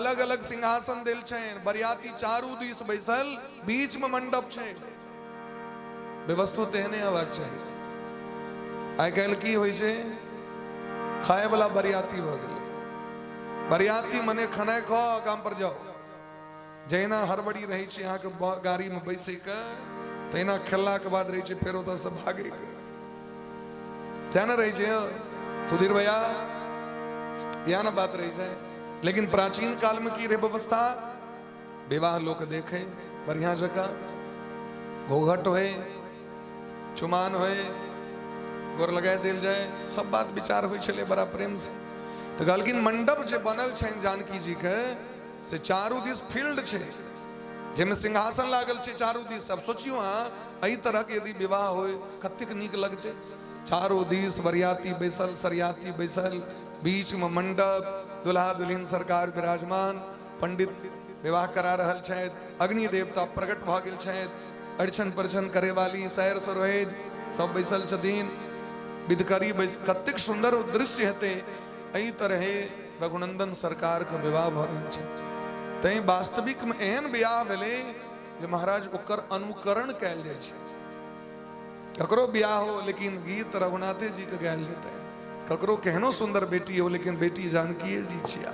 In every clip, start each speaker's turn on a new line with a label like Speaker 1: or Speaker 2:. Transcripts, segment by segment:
Speaker 1: अलग अलग सिंहासन देल छनि, बरियाती चारू दिस बैसल, बीच में मंडप छै। व्यवस्थो तेहने हेबाक चाही। आइ काल्हि की होइ छै, खाय वाला बरियाती भऽ गेलै। बरियाती मने खेनाइ खाओ, काम पर जाओ। जहिना हड़बड़ी रहै छै अहाँके गाड़ीमे बैसैके, तहिना खेललाके बाद रहै छै फेर ओतऽसँ भागैके। तें ने रहै छै सुधीर भैया, इएह ने बात रहै छै। लेकिन प्राचीन कालमे की रहै व्यवस्था? विवाह लोक देखे बढ़िया जकाँ, घोघट होए, चुमान होए, गोर लगाए देल जाए, सब बात विचार होइ छलै बड़ा प्रेम से। तऽ कहलखिन मंडप जे बनल छनि जानकी जी के, से चारू दिस फील्ड छै, जाहिमे सिंहासन लागल छै चारू दिस। अब सोचियो अहाँ, एहि तरहके यदि विवाह होय कतेक नीक लगतै। चारू दिस बरियाती बैसल, सरियाती बैसल, बीचमे मंडप, दुल्हा दुल्हिन सरकार विराजमान, पंडित विवाह करा रहल छथि, अग्नि देवता प्रकट भऽ गेल छथि, अरिछन परछन करे वाली सैर सरोहेज सब बैसल छथिन, विधकरी बैस, कतेक सुंदर दृश्य हेतै। एहि तरहे रघुनंदन सरकार के विवाह भऽ रहल छै। तैं वास्तविक में एहन विवाह भेलै जे महाराज ओकर अनुकरण कयल जाइ छै। ककरो बियाह हो लेकिन गीत रघुनाथे जी के गायल जेतै। ककरो केहनो सुंदर बेटी हो लेकिन बेटी जानकीए जी छिया,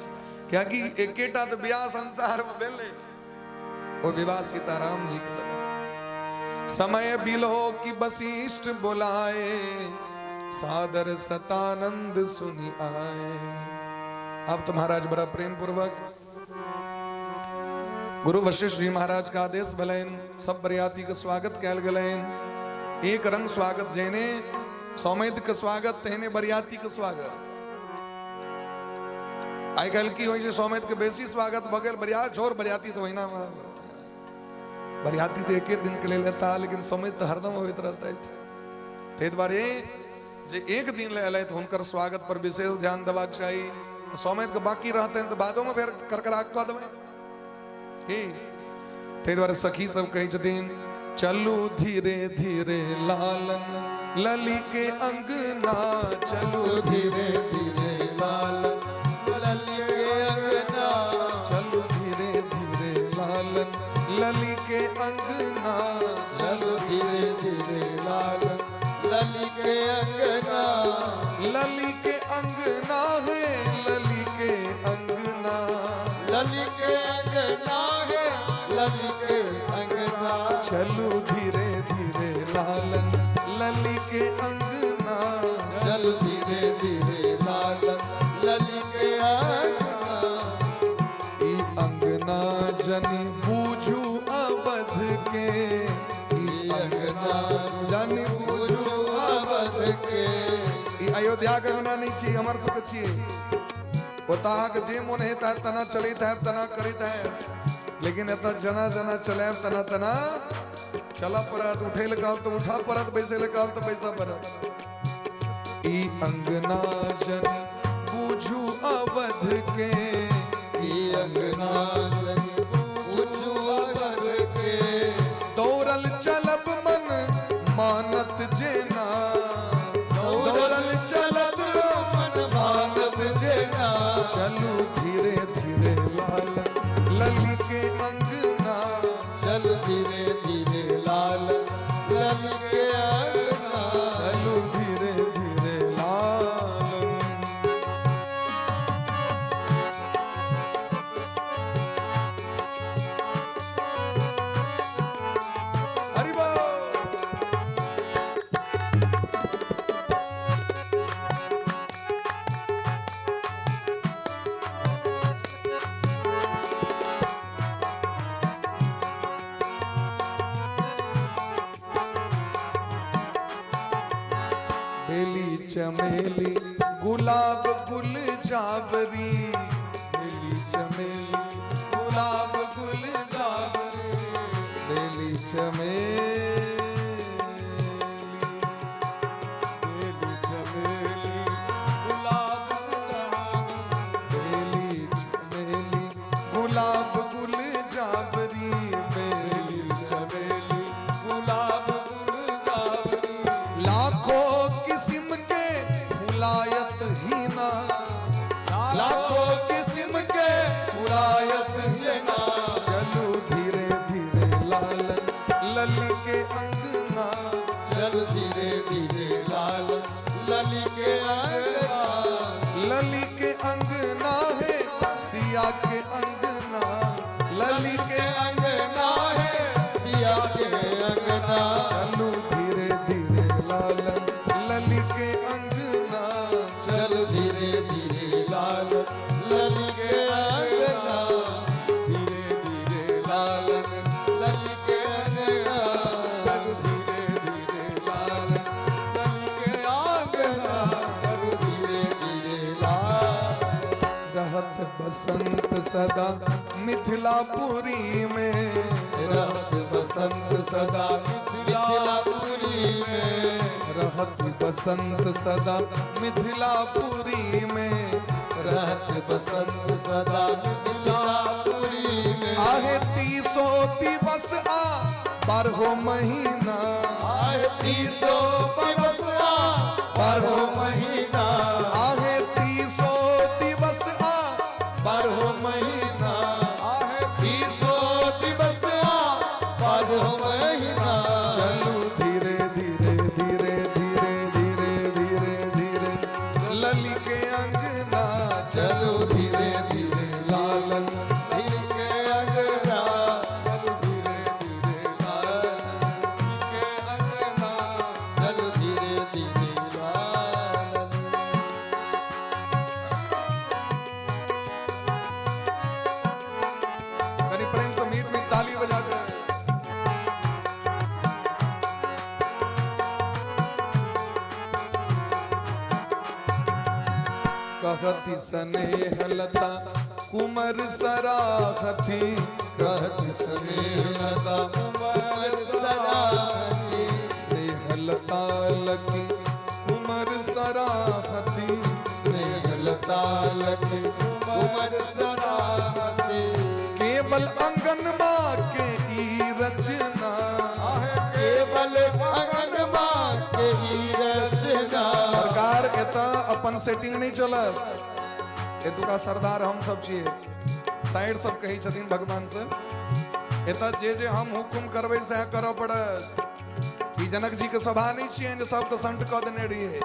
Speaker 1: कियाकि एकेटा तऽ बियाह संसार में भेलै, ओ विवाह सीताराम जी के भेलै। समय बिलो की वशिष्ठ बुलाए, सादर सतानंद सुनि आए। अब तो महाराज बड़ा प्रेम पूर्वक गुरु वशिष्ठ जी महाराज का आदेश भेलनि, सब बरियाती के स्वागत कयल गेलनि। एक रंग स्वागत, जेने सौमेद के स्वागत तेहने बरियाती के स्वागत। आइ काल्हि की होइ छै, सौमेद के बेसी स्वागत भऽ गेल, बरियात छोड़, बरियाती तऽ ओहिना, बरियाती तऽ एके दिन के लेल एता, लेकिन सौमेद तऽ हरदम होइत रहतै। ताहि दुआरे जे एक दिन ले एलथि हुनकर स्वागत पर विशेष ध्यान देबाक चाही। सौमेद के बाकी रहतनि तऽ बादोमे फेर करकरा कऽ देबै की। ताहि दुआरे सखी सब कहै छथिन, चलू धीरे धीरे लालन लली के अंगना, चलू धीरे धीरे लालन
Speaker 2: लली के अंगना,
Speaker 1: चलू धीरे धीरे लालन लली के अंगना,
Speaker 2: चलू धीरे धीरे लालन लली के अंगना,
Speaker 1: लली के अंगना है, लली के अंगना,
Speaker 2: लली के अंगना है, लली के अंगना,
Speaker 1: चलू धीरे धीरे लालन लली के अंगना,
Speaker 2: चलू धीरे धीरे लालन लली के अंगना।
Speaker 1: ई अंगना जनी बूझू अवध के, ई अंगना जनी
Speaker 2: बूझू अवध के।
Speaker 1: ई अयोध्या के अंगना नहीं छी, हमर सबके छियै। ओतऽ अहाँके जे मोन हेत तना चलैत है, तना करैत है, लेकिन एतऽ जना जना चलायब तना तना चलऽ पड़त। उठै लए कहब तऽ उठऽ पड़त, बैसै लए कहब तऽ बैसऽ पड़त। ई अंगना जन बूझू अवध के,
Speaker 2: ई अंगना जन बूझू अवध के।
Speaker 1: दौड़ल चलब मन मानत जेना, दौड़ल चलब
Speaker 2: मन मानत जेना,
Speaker 1: चलू धीरे धीरे लाल लली के अंगना,
Speaker 2: चल धीरे धीरे लाल लली के अंगना,
Speaker 1: चलू धीरे धीरे लाल। हरि बोल। बेली चमेली गुलाब गुल जावरी, बेली चमेली गुलाब गुल जावरी, बेली चमेली,
Speaker 2: बेली चमेली गुलाब
Speaker 1: बेली चमेली गुलाब गुल जावरी, बेली
Speaker 2: बेली चमेली गुलाब गुल जावरी।
Speaker 1: लाखों किस्म के फुलायत हीना, लाखों किस्म के फुलायत सिया के अंगना, लली के अंगना है,
Speaker 2: सिया के अंगना।
Speaker 1: चलू धीरे धीरे लालन लली के अंगना,
Speaker 2: चल धीरे धीरे लालन लली के अंगना, धीरे धीरे लालन लली के अंगना, चल धीरे धीरे लालन लली के अंगना, चल धीरे धीरे लालन।
Speaker 1: रहत बसंत सदा मिथिलापुरी में,
Speaker 2: रहत बसंत सदा मिथिलापुरी में,
Speaker 1: रहत बसंत सदा मिथिलापुरी में,
Speaker 2: रहत बसंत सदा मिथिलापुरी में।
Speaker 1: आहे तीसो दिवस आ बारहो महीना,
Speaker 2: आए तीसो दिवस आ बारहो महीना,
Speaker 1: आहे तीसो दिवस आ बारहो महीना,
Speaker 2: आहे तीसो दिवस आ बारहो महीना।
Speaker 1: चलू धीरे धीरे धीरे धीरे धीरे धीरे धीरे लली के अंगना,
Speaker 2: चलो धीरे धीरे लालन धीरे के अंगना, चलो धीरे धीरे लालन के अंगना, चलो धीरे धीरे लालन।
Speaker 1: कनी प्रेम से मीट में ताली बजा दे। कहती स्नेह लता कुमर सराहती,
Speaker 2: कहत स्नेहलता कुमर सराहती,
Speaker 1: स्नेह लता लकी कुमर सराहती,
Speaker 2: स्नेहलता लखी कुमर सराहती।
Speaker 1: केवल अंगन माँ के ई रचना,
Speaker 2: आहे केवल अंगन माँ के ही रचना।
Speaker 1: सरकार एतऽ अपन सेटिंग नहीं चलत, एतुका सरदार हम सब छियै, साइड सब कहै छथिन भगवान से, एतऽ जे जे हम हुकुम करबै सएह करऽ पड़त। ई जनक जी के सभा नहीं छियै जे सबके संट कऽ देने रहियै,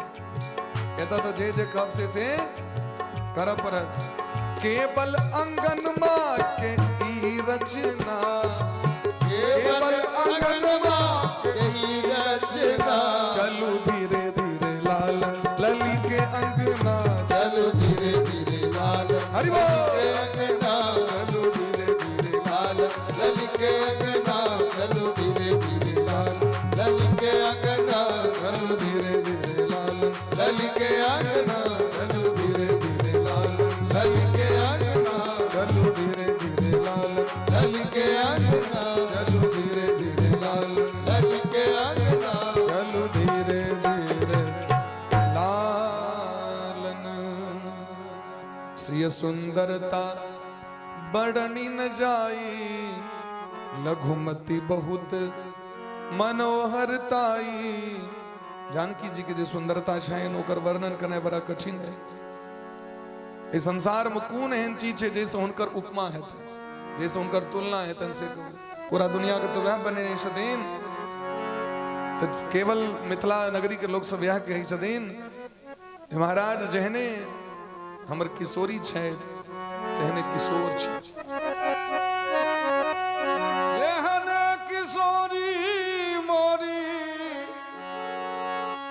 Speaker 1: एतऽ तऽ जे जे कहब से करऽ पड़त। केवल अंगन माँ के ई रचना,
Speaker 2: केवल अंगन माँ के ही रचना।
Speaker 1: चलू धीरे धीरे लाल लली के अंगना,
Speaker 2: चलो धीरे धीरे लाल
Speaker 1: हरि बोल।
Speaker 2: के अंगना, चलो धीरे धीरे लाल लली के अंगना, चलो धीरे धीरे लाल लली के अंगना,
Speaker 1: चलू धीरे धीरे लाल
Speaker 2: लली के अंगना, चलो धीरे धीरे लाल लली के अंगना,
Speaker 1: चलू धीरे धीरे लाल
Speaker 2: लली के अंगना,
Speaker 1: चलू धीरे धीरे लाल
Speaker 2: लली के अंगना।
Speaker 1: चलू धीरे धीरे लालन। श्री सुंदरता बड़नी न जाई, लघुमति बहुत मनोहरताई। जानकी जी के जे सुंदरता छनि ओकर वर्णन करनाइ बड़ा कठिन है। इस संसार में कोन एहन चीज छै जैसे हुनकर उपमा हेतै, जैसे हुनकर तुलना हेतनि, से कहू। पूरा दुनिया के तो वएह बनेने छथिन, तऽ केवल मिथिला नगरी के लोक सब इएह कहै छथिन, महाराज जेहने हमर किशोरी छथि तेहने किशोर छै।
Speaker 2: जेहन किशोरी मोरी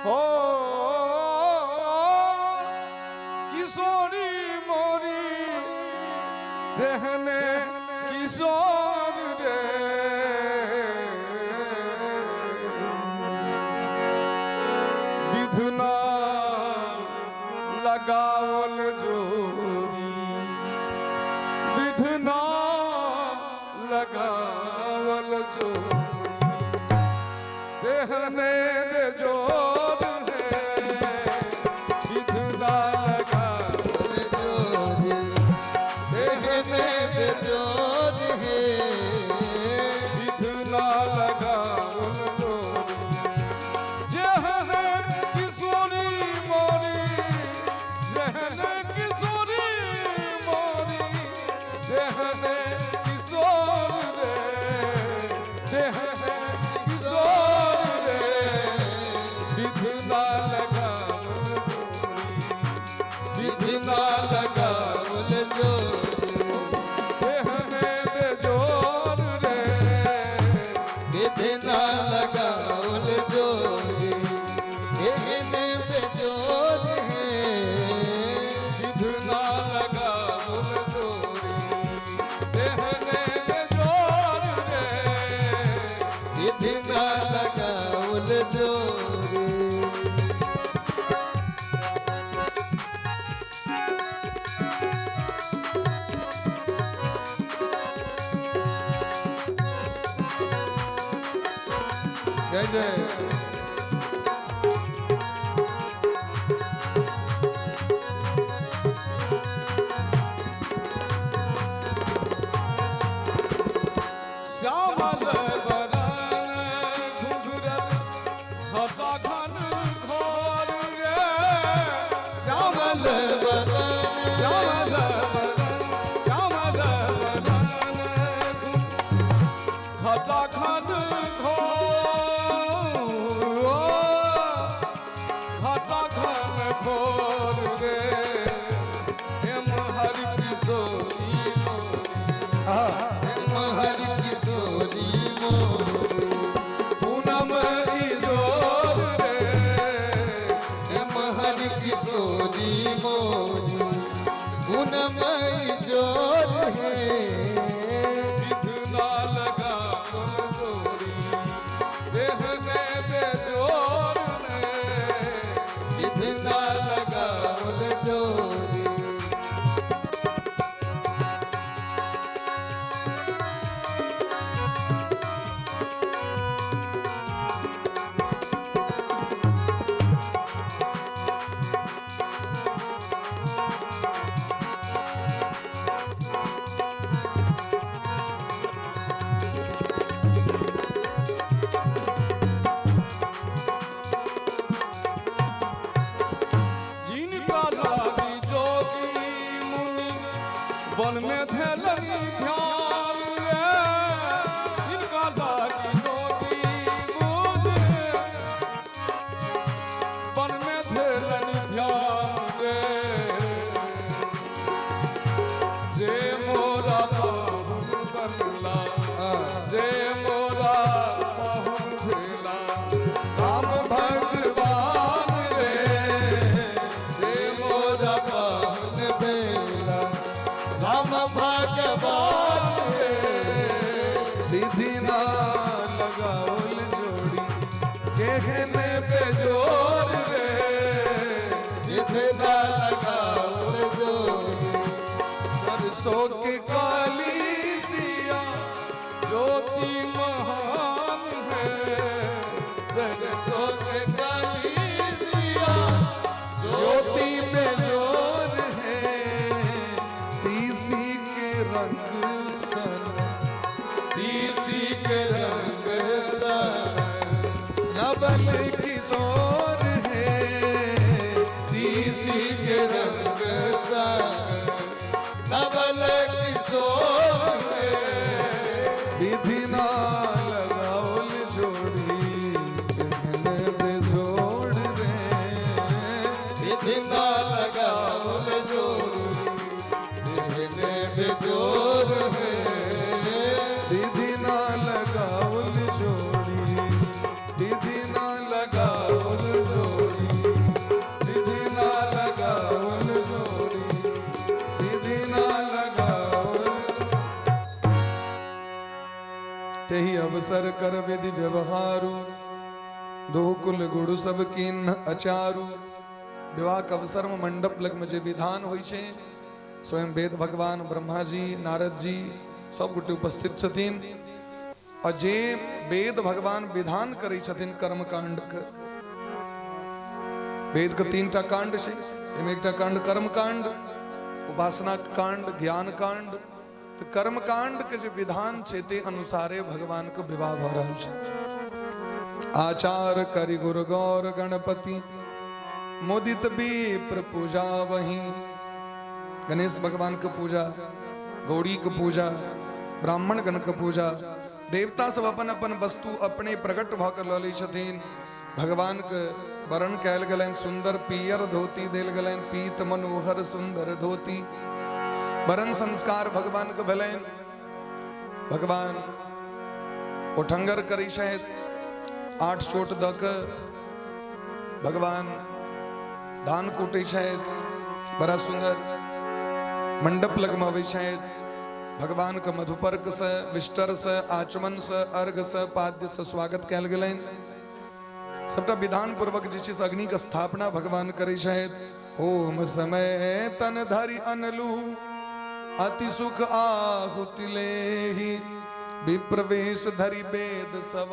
Speaker 2: हो, किशोरी मोरी तेहने किशोर रे, विधुना लगावल जोरी, विधुना लगावल जोरी, देहने बेजोर है, विधुना लगावल जोरी, देहने बेजोर है, विधुना लगावल जोरी, जेहने किशोरी मोरी, जेहने किशोरी मोरी, जेहने किशोर रे, जेहने किशोर रे, विधुना लगावल जोरी, विधुना लगावल जोरी।
Speaker 1: जय जय।
Speaker 2: श्यामल बरन घुघरल घटा घन घोर रे। श्यामल बरन, श्यामल बरन, श्यामल बरन घटा घन घोर, घटा घन घोर रे। हेम हरि किशोरी मोरी,
Speaker 1: आहा।
Speaker 2: हेम हरि किशोरी मोरी,
Speaker 1: पूनम इजोर
Speaker 2: रे। हेम हरि किशोरी मोरी, पूनम जोर है। विधना लगा जोड़ी, देह में बेजोर ने। विधना लगा जोड़ी। जिनका लागी जोगी मुनि वन में धैलनि ध्यान रे। जिनका लागी जोगी मुनि वन में धैलनि ध्यान रे, से मोरा पाहुन बनला, से मोरा पाहुन भेला
Speaker 1: राम भगवान रे,
Speaker 2: से मोरा पाहुन भेला राम भगवान रे।
Speaker 1: विधि ना लगाओल जोड़ी, केहने बेजोर रे।
Speaker 2: विधि ना लगाओल जोड़ी।
Speaker 1: सरसों के काली सिया,
Speaker 2: ज्योति महान है। सरसों के काली सिया,
Speaker 1: ज्योति बेजोर है। तीसी के रंग सन,
Speaker 2: तीसी के रंग सन,
Speaker 1: नवल किशोर है।
Speaker 2: तीसी के रंग सन, नवल किशोर है।
Speaker 1: विधि ना लगाओल जोड़ी, केहने बेजोड़ रे।
Speaker 2: विधि ना लगाओल जोड़ी, केहने बेजोड़ है।
Speaker 1: विधि ना लगाओल जोड़ी, विधि ना लगाओल जोड़ी, विधि ना लगाओल जोड़ी, विधि ना लगाओल। तेहि अवसर कर विधि व्यवहारु, दोकुल गुरु सब कीन्ह अचारु। विवाह के अवसर में मंडप लग में जे विधान होइ छै, स्वयं वेद भगवान ब्रह्मा जी, नारद जी सब गोटे उपस्थित छथिन। आ जे वेद भगवान विधान करै छथिन कर्मकांड के, वेद के 3टा कांड छै, एहिमे एकटा कांड कर्मकांड, उपासना कांड, ज्ञान कांड। तऽ कर्मकांड के जे विधान छै ते अनुसारे भगवान के विवाह भऽ रहल छै। आचार करि गुरु गौर गणपति, मुदित विप्र पूजा वही। गणेश भगवान के पूजा, गौरी के पूजा, ब्राह्मण गण के पूजा, देवता सब अपन अपन वस्तु अपने प्रकट भऽ के लऽ लै छथिन। भगवान के वरण कयल गेलनि, सुंदर पियर धोती देल गेलनि, पीत मनोहर सुंदर धोती। वरण संस्कार भगवान के भेलनि। भगवान ओठंगर करै छथि, 8 चोट दऽ के भगवान धान कूटै छथि। बड़ा सुंदर मंडप लगमे अबै छथि। भगवान के मधुपर्क से, विस्टर से, आचमन से, अर्घ से, पाद्य से स्वागत कयल गेलनि। सबटा विधान पूर्वक जे छै से अग्नि के स्थापना भगवान करै छथि। होम समय तन धरि अनलू, अति सुख आहुति लेहि। विप्रवेश धरि वेद सब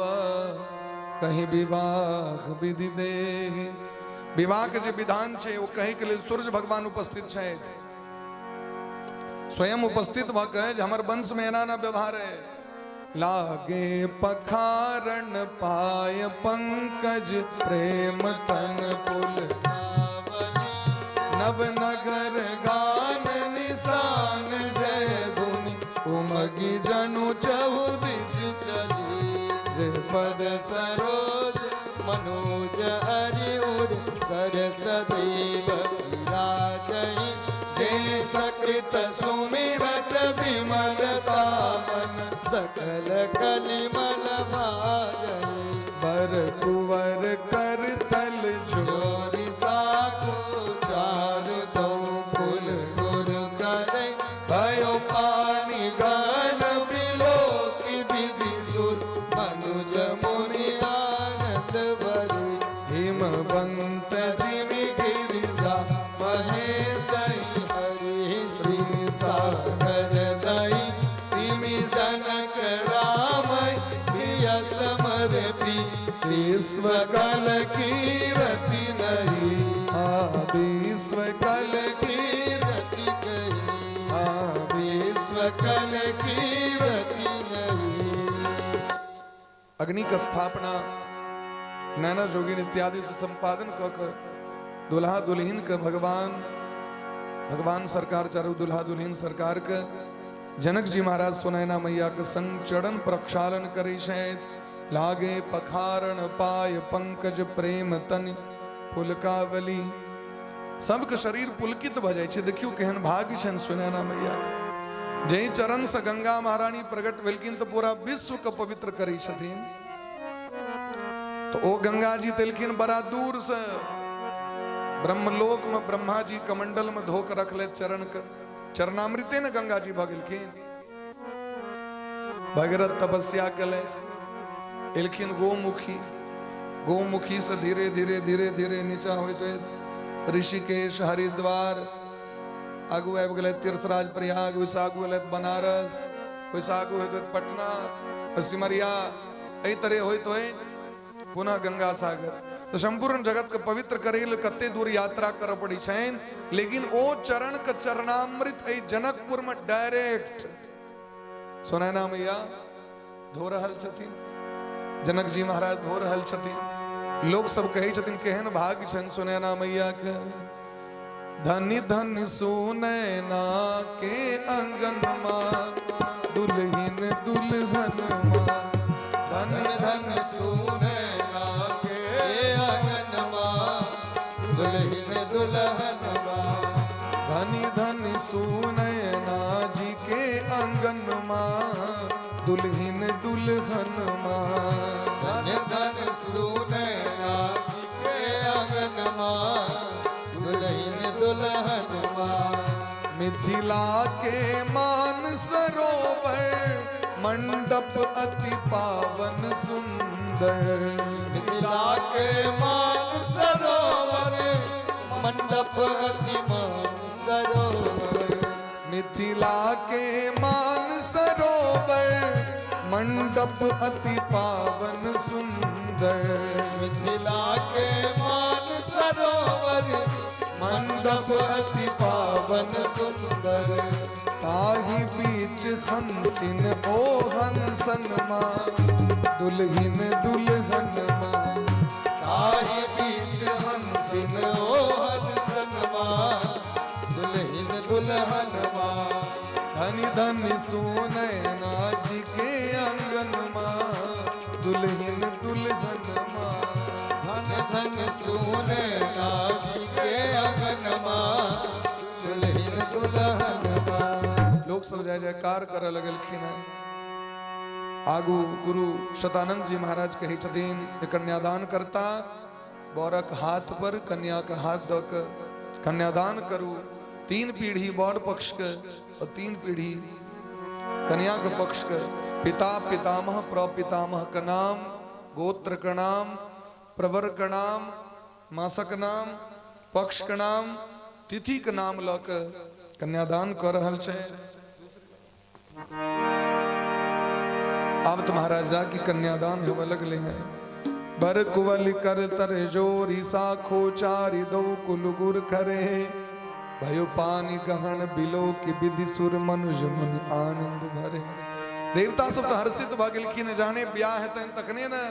Speaker 1: कहीं विवाह विधि देहि। विवाह के जे विधान छै ओ कहे के लेल सूर्य भगवान उपस्थित छथि, स्वयं उपस्थित भऽ के जे हमर वंश में एना ना व्यवहार है। लागे पखारन पाय पंकज प्रेम तन पुल नवनगर गान निशान जय धुनि उमगी जनु चहु दिश
Speaker 2: चली
Speaker 1: जे पद
Speaker 2: सरोज मनोज हरि उर सरस देव विराजहि
Speaker 1: जे सकृत सुमिरत विमल तामन
Speaker 2: सकल कलिमल भाजहि
Speaker 1: बर कुंवर कर तल जो
Speaker 2: चोरी साखो चार दो कुल गुर करे
Speaker 1: भयो पानी गण बिलो
Speaker 2: की विधि सुर मनुज मुनि आनंद भरे
Speaker 1: हिमवंत जिमि गिरिजा महेश
Speaker 2: हरि श्री सागर दई
Speaker 1: तिमि
Speaker 2: जनक राम सिय समर्पि
Speaker 1: विश्व कल कीरति नहीं आ विश्व कल कीर
Speaker 2: रति गई
Speaker 1: आ विश्व कल कीरति
Speaker 2: रति नहीं।
Speaker 1: अग्नि का स्थापना नैना जोगिन इत्यादि से संपादन क के दुल्हा दुल्हिन के भगवान भगवान सरकार चारू दुल्हा दुल्हिन सरकार के जनक जी महाराज सुनैना मैया के संग चरण प्रक्षालन करै छथि। लागे पखारण पाय पंकज प्रेम तन पुलकावली, सबके शरीर पुलकित भऽ जाइ छै। देखियौ केहन भाग्य छनि सुनैना मैया के। जहि चरण से गंगा महारानी प्रकट भेलखिन तऽ पूरा विश्व के पवित्र करै छथिन। तो ओ गंगा जी तेलखिन बड़ा दूर से ब्रह्मलोक में ब्रह्मा जी कमंडल में धोक रख ले चरण के, चरणामृते ने गंगा जी भऽ गेलखिन। भगीरथ तपस्या केलथि, एलखिन गोमुखी, गोमुखी से धीरे धीरे धीरे धीरे नीचा होइत होइत ऋषिकेश हरिद्वार, आगू आबि गेलै तीर्थराज प्रयाग, ओहिसँ आगू एलथि बनारस, ओहिसँ आगू होइत होइत पटना सिमरिया, एहि तरह होइत होइत पुनः गंगा सागर। तो संपूर्ण जगत के पवित्र करे लेल कते दूर यात्रा करऽ पड़ै छनि, लेकिन ओ चरण के चरणामृत एहि जनकपुर में डायरेक्ट सुनैना मैया धो रहल छथिन, जनक जी महाराज धो रहल छथिन। लोक सब कहै छथिन केहन भाग्य छनि सुनैना मैया के। धनि धनि सुनैना के अंगनमा दुल्हिन दुल्हन माँ, धनि धनि
Speaker 2: सुनैना के अंगनमा दुल्हिन दुल्हन माँ,
Speaker 1: धनि धनि सुनैना जी के अंगनमा दुल्हिन दुल्हन माँ,
Speaker 2: धन धन सुनैना के अंगनमा दुल्हिन दुल्हन माँ।
Speaker 1: मिथिला के मान सरोवर मंडप अति पावन सुंदर,
Speaker 2: मिथिला के मान सरोवर मंडप अति मान सरोवर,
Speaker 1: मिथिला के मान सरोवर मंडप अति पावन सुंदर,
Speaker 2: मिथिला के मान सरोवर
Speaker 1: मंडप अति पावन
Speaker 2: सुंदर,
Speaker 1: ताही बीच हंसिन ओ हंसन माँ दुल्हिन दुल्हन माँ,
Speaker 2: ताही बीच हंसिन ओ हंसन माँ दुल्हिन दुल्हन माँ।
Speaker 1: धनि धनि सुनैना जी के अंगन माँ दुल्हिन दुल्हन माँ,
Speaker 2: धन धन सुनैना जी के अंगन माँ दुल्हिन दुल्हन माँ।
Speaker 1: लोक सब जय जयकार करऽ लगलखिन हैं। आगू गुरु शतानंद जी महाराज कहै छथिन जे कन्यादान करता बरक हाथ पर कन्या के हाथ दऽ के कन्यादान करू। 3 पीढ़ी वर पक्ष के और 3 पीढ़ी कन्या के पक्ष के, पिता पितामह प्रपितामह के नाम, गोत्र के नाम, प्रवर के नाम, मासक नाम, पक्ष के नाम, तिथि के नाम लऽ के कन्यादान कऽ रहल छै। आब तो महाराजा की कन्यादान होवे लगले हैं। बर कुवल कर तर जोरी साखो चारि दो कुल गुर करे। भयो पानी गहन बिलो की विधि सुर मनुज मुनि आनंद भरे। देवता सब तो हर्षित भऽ गेलखिन, जाने ब्याह हेतनि तखने ने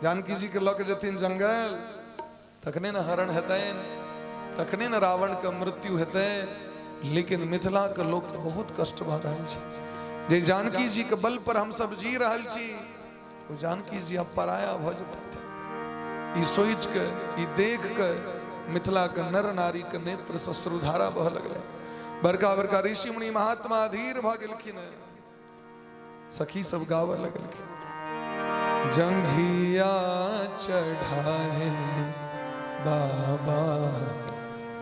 Speaker 1: जानकी जी के लऽ के जेथिन जंगल, तखने ने हरण हेतनि, तखने ने रावण के मृत्यु हेतै। लेकिन मिथिला के लोक के बहुत कष्ट भऽ रहल छै। जे जानकी जी के बल पर हम सब जी रहल छी, ओ जानकी जी अब पराया भऽ जेतथि। ई सोचि के, ई देख के मिथिला के नर नारी के नेत्र से अश्रुधारा बह लगलै। बड़का बड़का ऋषि मुनि महात्मा अधीर भऽ गेलखिन। सखी सब गाबऽ लगलखिन, जंघिया चढ़ाए बाबा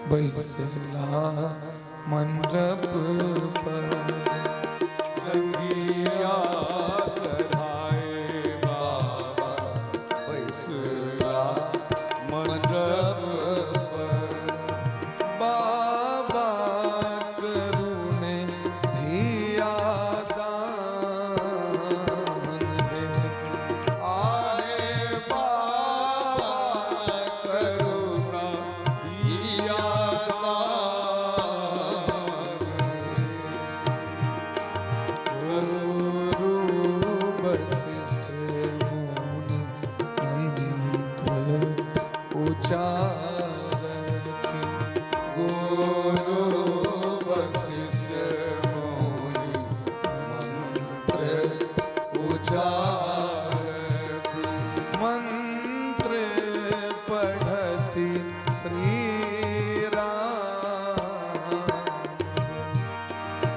Speaker 1: बैसला मंडप पर।
Speaker 2: जंघिया चढ़ाए बाबा बैसला मंडप पर।
Speaker 1: बाबा करुणे धिया दान हे।
Speaker 2: आहे बाबा करुणा धिया दान।
Speaker 1: गुरु वशिष्ठ मुनि मंत्र उचारथि।
Speaker 2: गुरु वशिष्ठ मुनि मंत्र उचारथि।
Speaker 1: मंत्र पढ़ति श्री राम।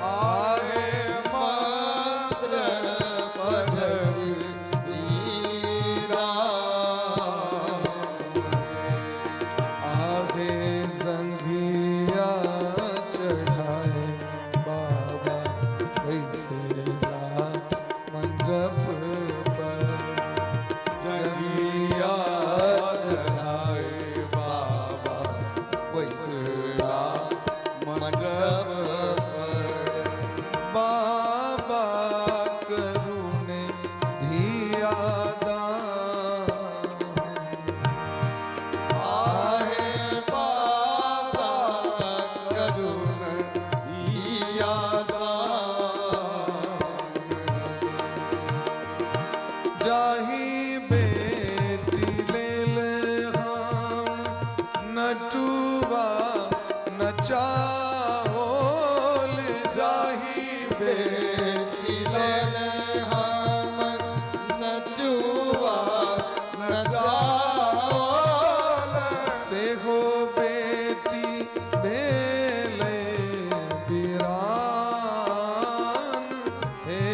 Speaker 2: आहे मंत्र पढ़ति श्री राम।
Speaker 1: आहे जंघिया चढ़ाए बाबा बैसला मंडप पर।
Speaker 2: जंघिया चढ़ाए बाबा बैसला मंडप पर।
Speaker 1: बाबा करुणे धिया दान।
Speaker 2: आहे बाबा करुण धिया दान।
Speaker 1: जाही बेटी लेल हम नटुआ नचाओल। जाही
Speaker 2: बेटी लेल हम नटुआ नचाओल।
Speaker 1: सेहो बेटी भेलै बिरान हे।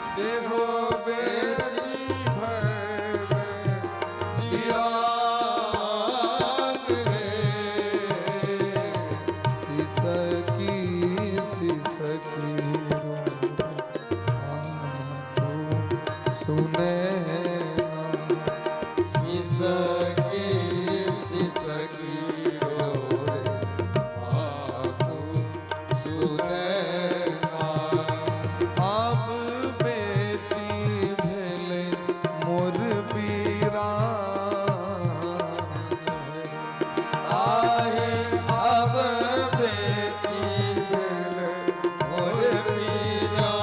Speaker 2: सेहो बेटी भेलै बिरान हे।
Speaker 1: सिसकी सिसकी रोवे मातु सुने।
Speaker 2: सिसकी सिसकी रोवे मातु सुनैना।
Speaker 1: आब बेटी भेलै मोर बीरान।
Speaker 2: आहे अब बेटी भेल मोर पीरान।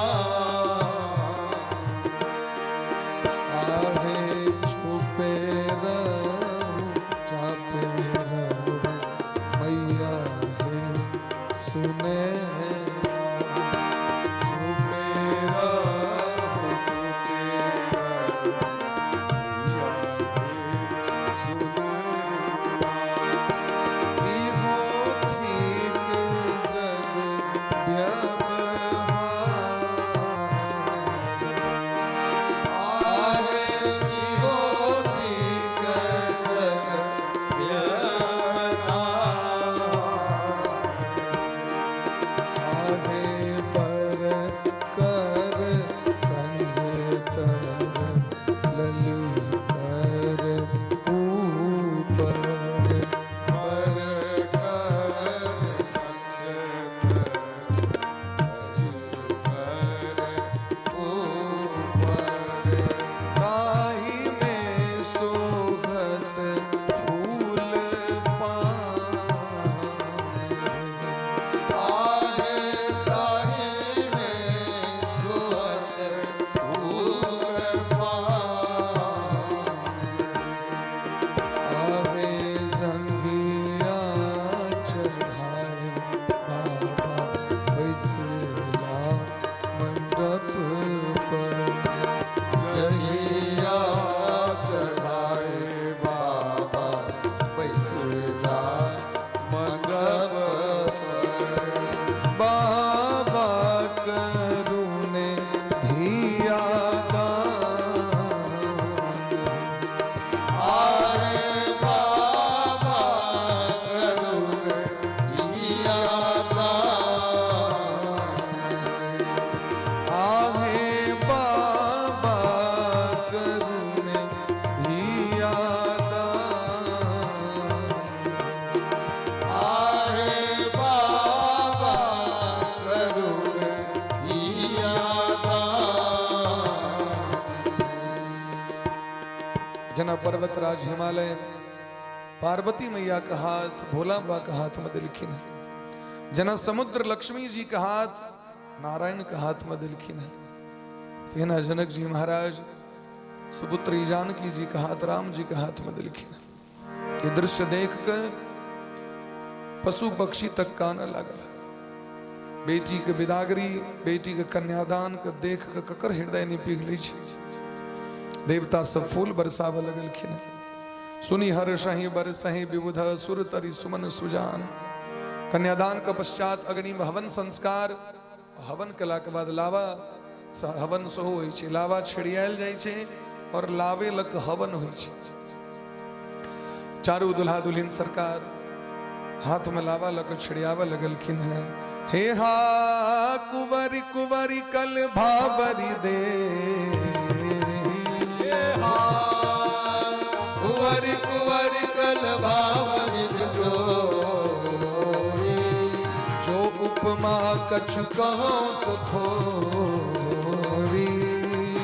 Speaker 1: आहे छुपे रहूं चापे रहूं मैया हे सुने। छुपे रहूं
Speaker 2: छुपे रहूं मैया हे सुनैना।
Speaker 1: इहो ठीक जग व्यवहार।
Speaker 2: आहे इहो ठीक जग व्यवहार।
Speaker 1: आहे पर कर कंज तर लली कर ऊपर।
Speaker 2: पर कर कंज तर
Speaker 1: जेना पर्वतराज हिमालय पार्वती मैया के हाथ भोला बाबा के हाथ में देलखिन है, जेना समुद्र लक्ष्मी जी के हाथ नारायण के हाथ में देलखिन है, तेना जनक जी महाराज सुपुत्री जानकी जी के हाथ राम जी के हाथ में देलखिन है। ये दृश्य देख के पशु पक्षी तक कानऽ लागल। बेटी के विदागरी, बेटी के कन्यादान के देख के ककर हृदय नहीं पिघलै छै। देवता सब फूल बरसाबऽ लगलखिन। सुनी हर्षहि बरसहि विबुध सुर तरि सुमन सुजान। कन्यादान के पश्चात अग्नि में हवन संस्कार, हवन कला के बाद लावा हवन सेहो होइ छै, लावा छिड़ियायल जाइ छै और लावे लक हवन होइ छै। चारू दुल्हा दुल्हिन सरकार हाथ में लावा लक छिड़ियावे लगलखिन है। हे हा कुंवरी कुंवरी कल भावरी दे,
Speaker 2: हे हा कुंवरी कुंवरी कल भावरी जोरी,
Speaker 1: जो उपमा कछु कहो सो थोरी,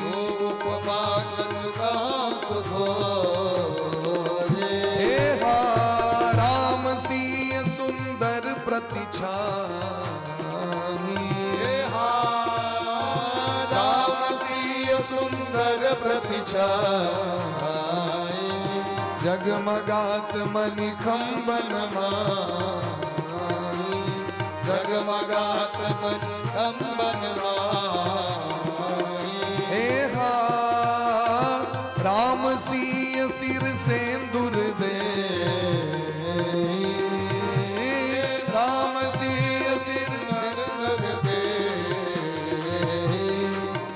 Speaker 2: जो उपमा कछु कहो सो थोरी।
Speaker 1: हे हा राम सीय सुंदर प्रतिछानी,
Speaker 2: हे हा राम सीय सुंदर प्रतिछाई,
Speaker 1: जगमगात मणि खंबन माही,
Speaker 2: जगमगात मणि खंबन माही।
Speaker 1: हे हा राम सीय सिर सेंदुर दे, राम सीय सिर
Speaker 2: सिंदूर दे,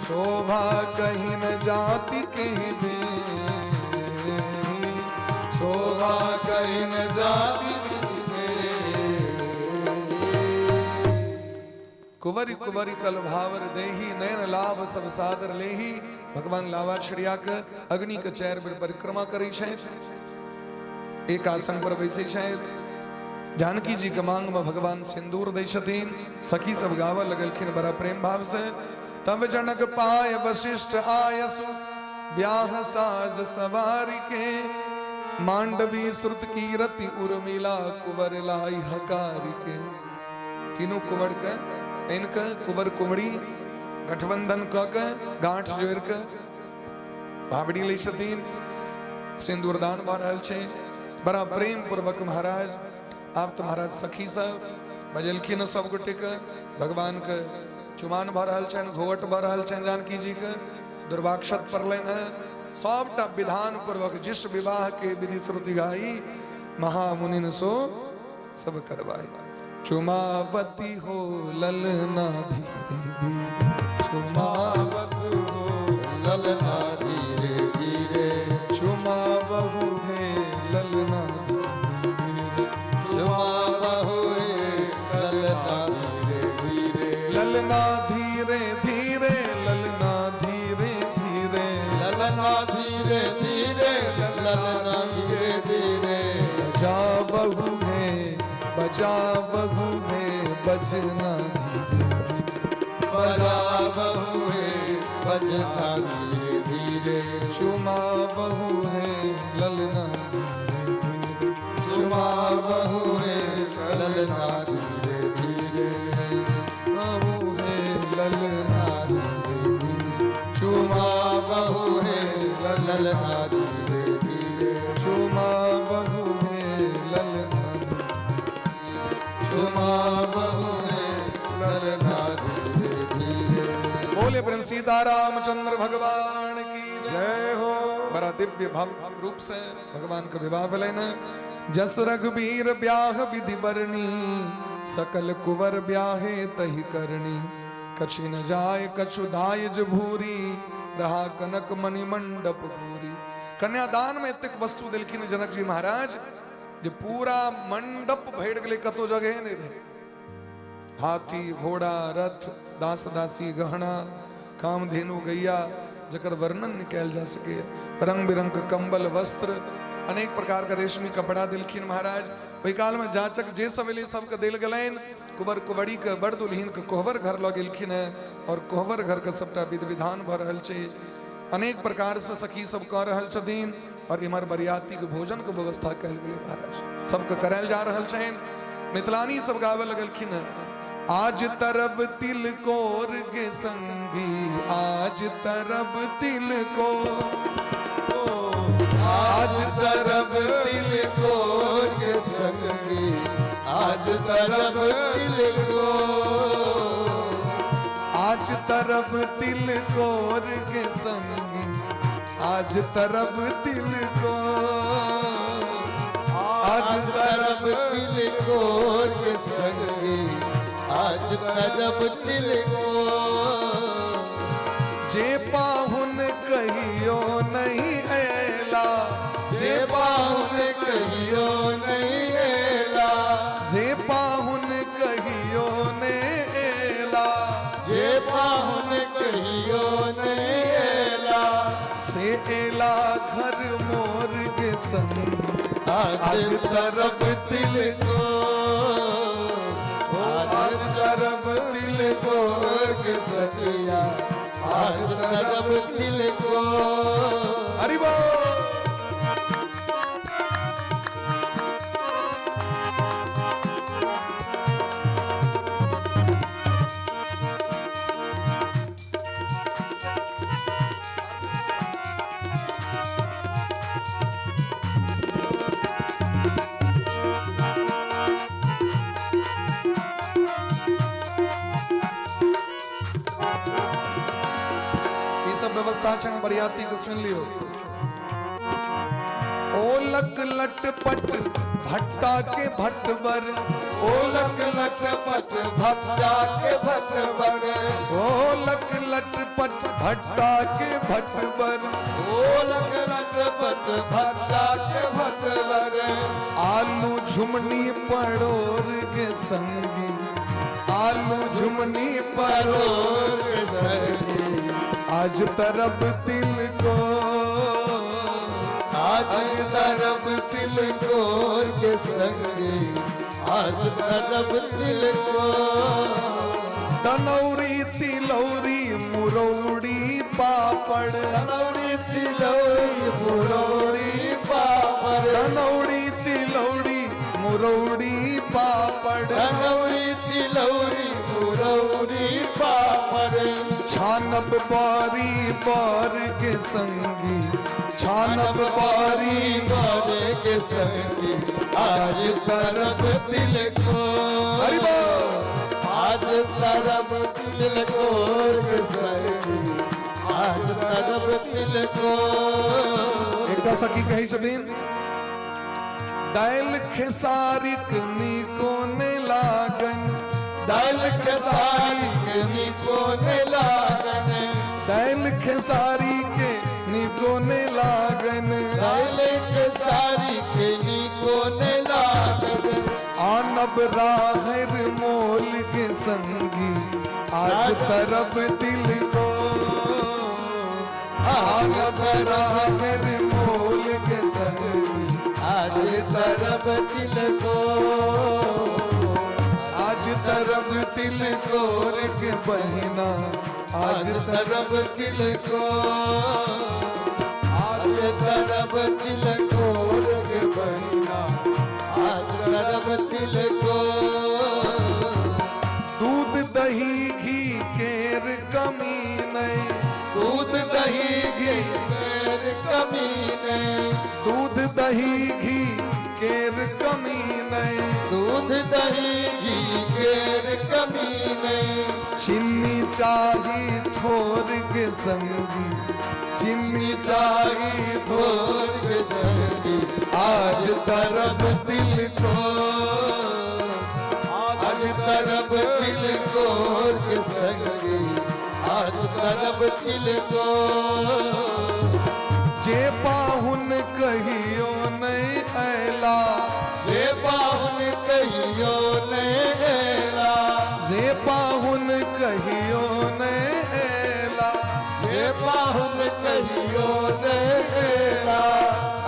Speaker 1: शोभा कहीं न जाति के बे,
Speaker 2: शोभा कहीं न जाति के।
Speaker 1: कुंवरी कुंवरी कल भावर देही, नयन लाभ सब सादर लेही। भगवान लावा छिड़िया के अग्नि के चारि बेर परिक्रमा करै छथि, एक आसन पर बैसै छथि। जानकी जी के मांग में भगवान सिंदूर दै छथिन। सखी सब गावऽ लगलखिन बड़ा प्रेम भाव से। तब जनक पाय वशिष्ठ आयसु, ब्याह साज सवारी के, मांडवी श्रुत की रति उर्मिला, कुंवर लाई हकारी के। तीनों कुंवर के आनि के कुंवर कुंवरी गठबंधन कऽ के गांठ जोड़ि के भावड़ी लै छथिन। सिंदूरदान भऽ रहल छै बड़ा प्रेम पूर्वक महाराज। आब तऽ महाराज सखी सब बजेलखिन सब गोटे के, भगवान के चुमान भऽ रहल छनि, घोघट भऽ रहल छनि, जानकी जी के दुर्वाक्षत पड़लनि हेँ। सबटा विधान पूर्वक जिस विवाह के विधि श्रुति गाई, महामुनिन सो सब करवाई। चुमावती हो ललना धीरे धीरे,
Speaker 2: चुमावत हो ललना धीरे धीरे,
Speaker 1: चुमावहु हे ललना धीरे,
Speaker 2: चुमावहु हे ललना धीरे धीरे,
Speaker 1: ललना धीरे धीरे, ललना धीरे धीरे,
Speaker 2: ललना धीरे धीरे, ललना धीरे धीरे।
Speaker 1: बजावहु हे बजावहु हे बजना धीरे,
Speaker 2: बजावहु हे बजना धीरे धीरे,
Speaker 1: चुमावहु हे ललना धीरे धीरे,
Speaker 2: चुमावहु हे ललना धीरे धीरे,
Speaker 1: चुमावहु हे ललना
Speaker 2: धीरे धीरे, चुमावहु हे ललना धीरे धीरे,
Speaker 1: चुमावहु हे ललना,
Speaker 2: चुमावहु हे ललना धीरे धीरे।
Speaker 1: बोले प्रेम सीताराम चंद्र भगवान की
Speaker 2: जय हो।
Speaker 1: बड़ा दिव्य भाव रूप से भगवान का विवाह भेलनि। जस रघुबीर ब्याह विधि बरनी, सकल कुंवर ब्याहे तही करनी। कछु न जाय कछु दायज भूरी, रहा कनक मणि मंडप पूरी। कन्यादान में एतेक वस्तु देलखिन जनक जी महाराज जे पूरा मंडप भरि गेलै, कतौ जगह नहि रहै। हाथी घोड़ा रथ दास दासी गहना कामधेनु गैया, जकर वर्णन नहि कयल जा सकैए। रंग बिरंग के कंबल वस्त्र, अनेक प्रकार के रेशमी कपड़ा देलखिन महाराज। ओहि काल में जाचक जे सब एलै सबके देल गेलनि। कुंवर कुंवरी के बड़ दुल्हिन के कोहबर घर लऽ गेलखिन हेँ और कोहबर घर के सबटा विधि विधान भऽ रहल छै। अनेक प्रकार से सखी सब कऽ रहल छथिन। और इम्हर बरियाती के भोजन के व्यवस्था कयल गेलै महाराज। सबके करायल जा रहल छनि। मिथिलानी सब गाबे लगलखिन हैं। आज तरब तिलकोर के संगी, आज तरब तिलकोर, आज तरब तिलकोर
Speaker 2: के संगी, आज तरब तिलकोर,
Speaker 1: आज तरब तिलकोर के संगी, आज तरब तिलकोर,
Speaker 2: आज तरब तिलकोर के संगी, आज तरब तिलकोर।
Speaker 1: जे पाहुन कहियो नहीं ऐला,
Speaker 2: जे पाहुन कहियो नहीं ऐला,
Speaker 1: जे पाहुन कहियो ने ऐला,
Speaker 2: जे पाहुन कहियो नहीं ऐला,
Speaker 1: से ऐला घर मोर के संग,
Speaker 2: आज तरब तिलकोर,
Speaker 1: आज तरब तिलकोर
Speaker 2: के सखिया, आज तरब तिलकोर।
Speaker 1: हरि बोल। ई सब व्यवस्था छै बरियाती के सुनि लियौ। ओलक लटपट भट्टा के भटबर,
Speaker 2: ओलक लटपट भट्टा के भटबर,
Speaker 1: ओलक लटपट भट्टा के भटबर,
Speaker 2: ओलक लटपट भट्टा के भटबर,
Speaker 1: आलू झुमनी पड़ोर के संगी, आलू झुमनी पड़ोर
Speaker 2: के संगी,
Speaker 1: आज तरब तिल को,
Speaker 2: आज तरब तिलकोर के संगी, आज तरब तिलकोर।
Speaker 1: तनौरी तिलौरी मुरौड़ी पापड़,
Speaker 2: तनौरी तिलौरी मुरौड़ी पापड़,
Speaker 1: तनौरी तिलौरी मुरौड़ी पापड़,
Speaker 2: तनौरी तिलौरी मुरौड़ी पापड़,
Speaker 1: छानब बारी बार के संगी, छानब बारी
Speaker 2: बार के संगी, आज तरब तिलकोर,
Speaker 1: हरि बोल।
Speaker 2: आज तरब तिलकोर के संगी, आज तरब तिलकोर।
Speaker 1: एकटा सखी कहै छथिन, दालि खेसारीक नीको ने लागन, दालि खेसारी
Speaker 2: के नीको ने लागन,
Speaker 1: दालि खेसारी के नीको ने लागन,
Speaker 2: दालि खेसारी के नीको ने लागन,
Speaker 1: आनब राहर मोल के संगी, आज तरब तिल को, आनब राहर मोल के संगी,
Speaker 2: आज तरब तिल को,
Speaker 1: आज तरब तिल कोर के बहिना, आज तरब तिल को,
Speaker 2: आज तरब तिल कोर के बहिना, आज तरब तिल को।
Speaker 1: दूध दही घी केर कमी नहीं,
Speaker 2: दूध दही घी केर कमी नहीं,
Speaker 1: दूध दही घी केर कमी नहीं,
Speaker 2: दूध दही घी केर कमी नहीं,
Speaker 1: चिन्नी चाही थोर के संगी, चिन्नी चाही थोर
Speaker 2: के संगी,
Speaker 1: आज तरब तिल को,
Speaker 2: आज तरब तिल कोर के संगी, आज तरब तिल को।
Speaker 1: जे पाहुन कहियो नहीं ऐला,
Speaker 2: जे पाहुन कहियो नहीं ऐला,
Speaker 1: जे पाहुन कहियो नहीं ऐला,
Speaker 2: जे पाहुन कहियो नहीं ऐला,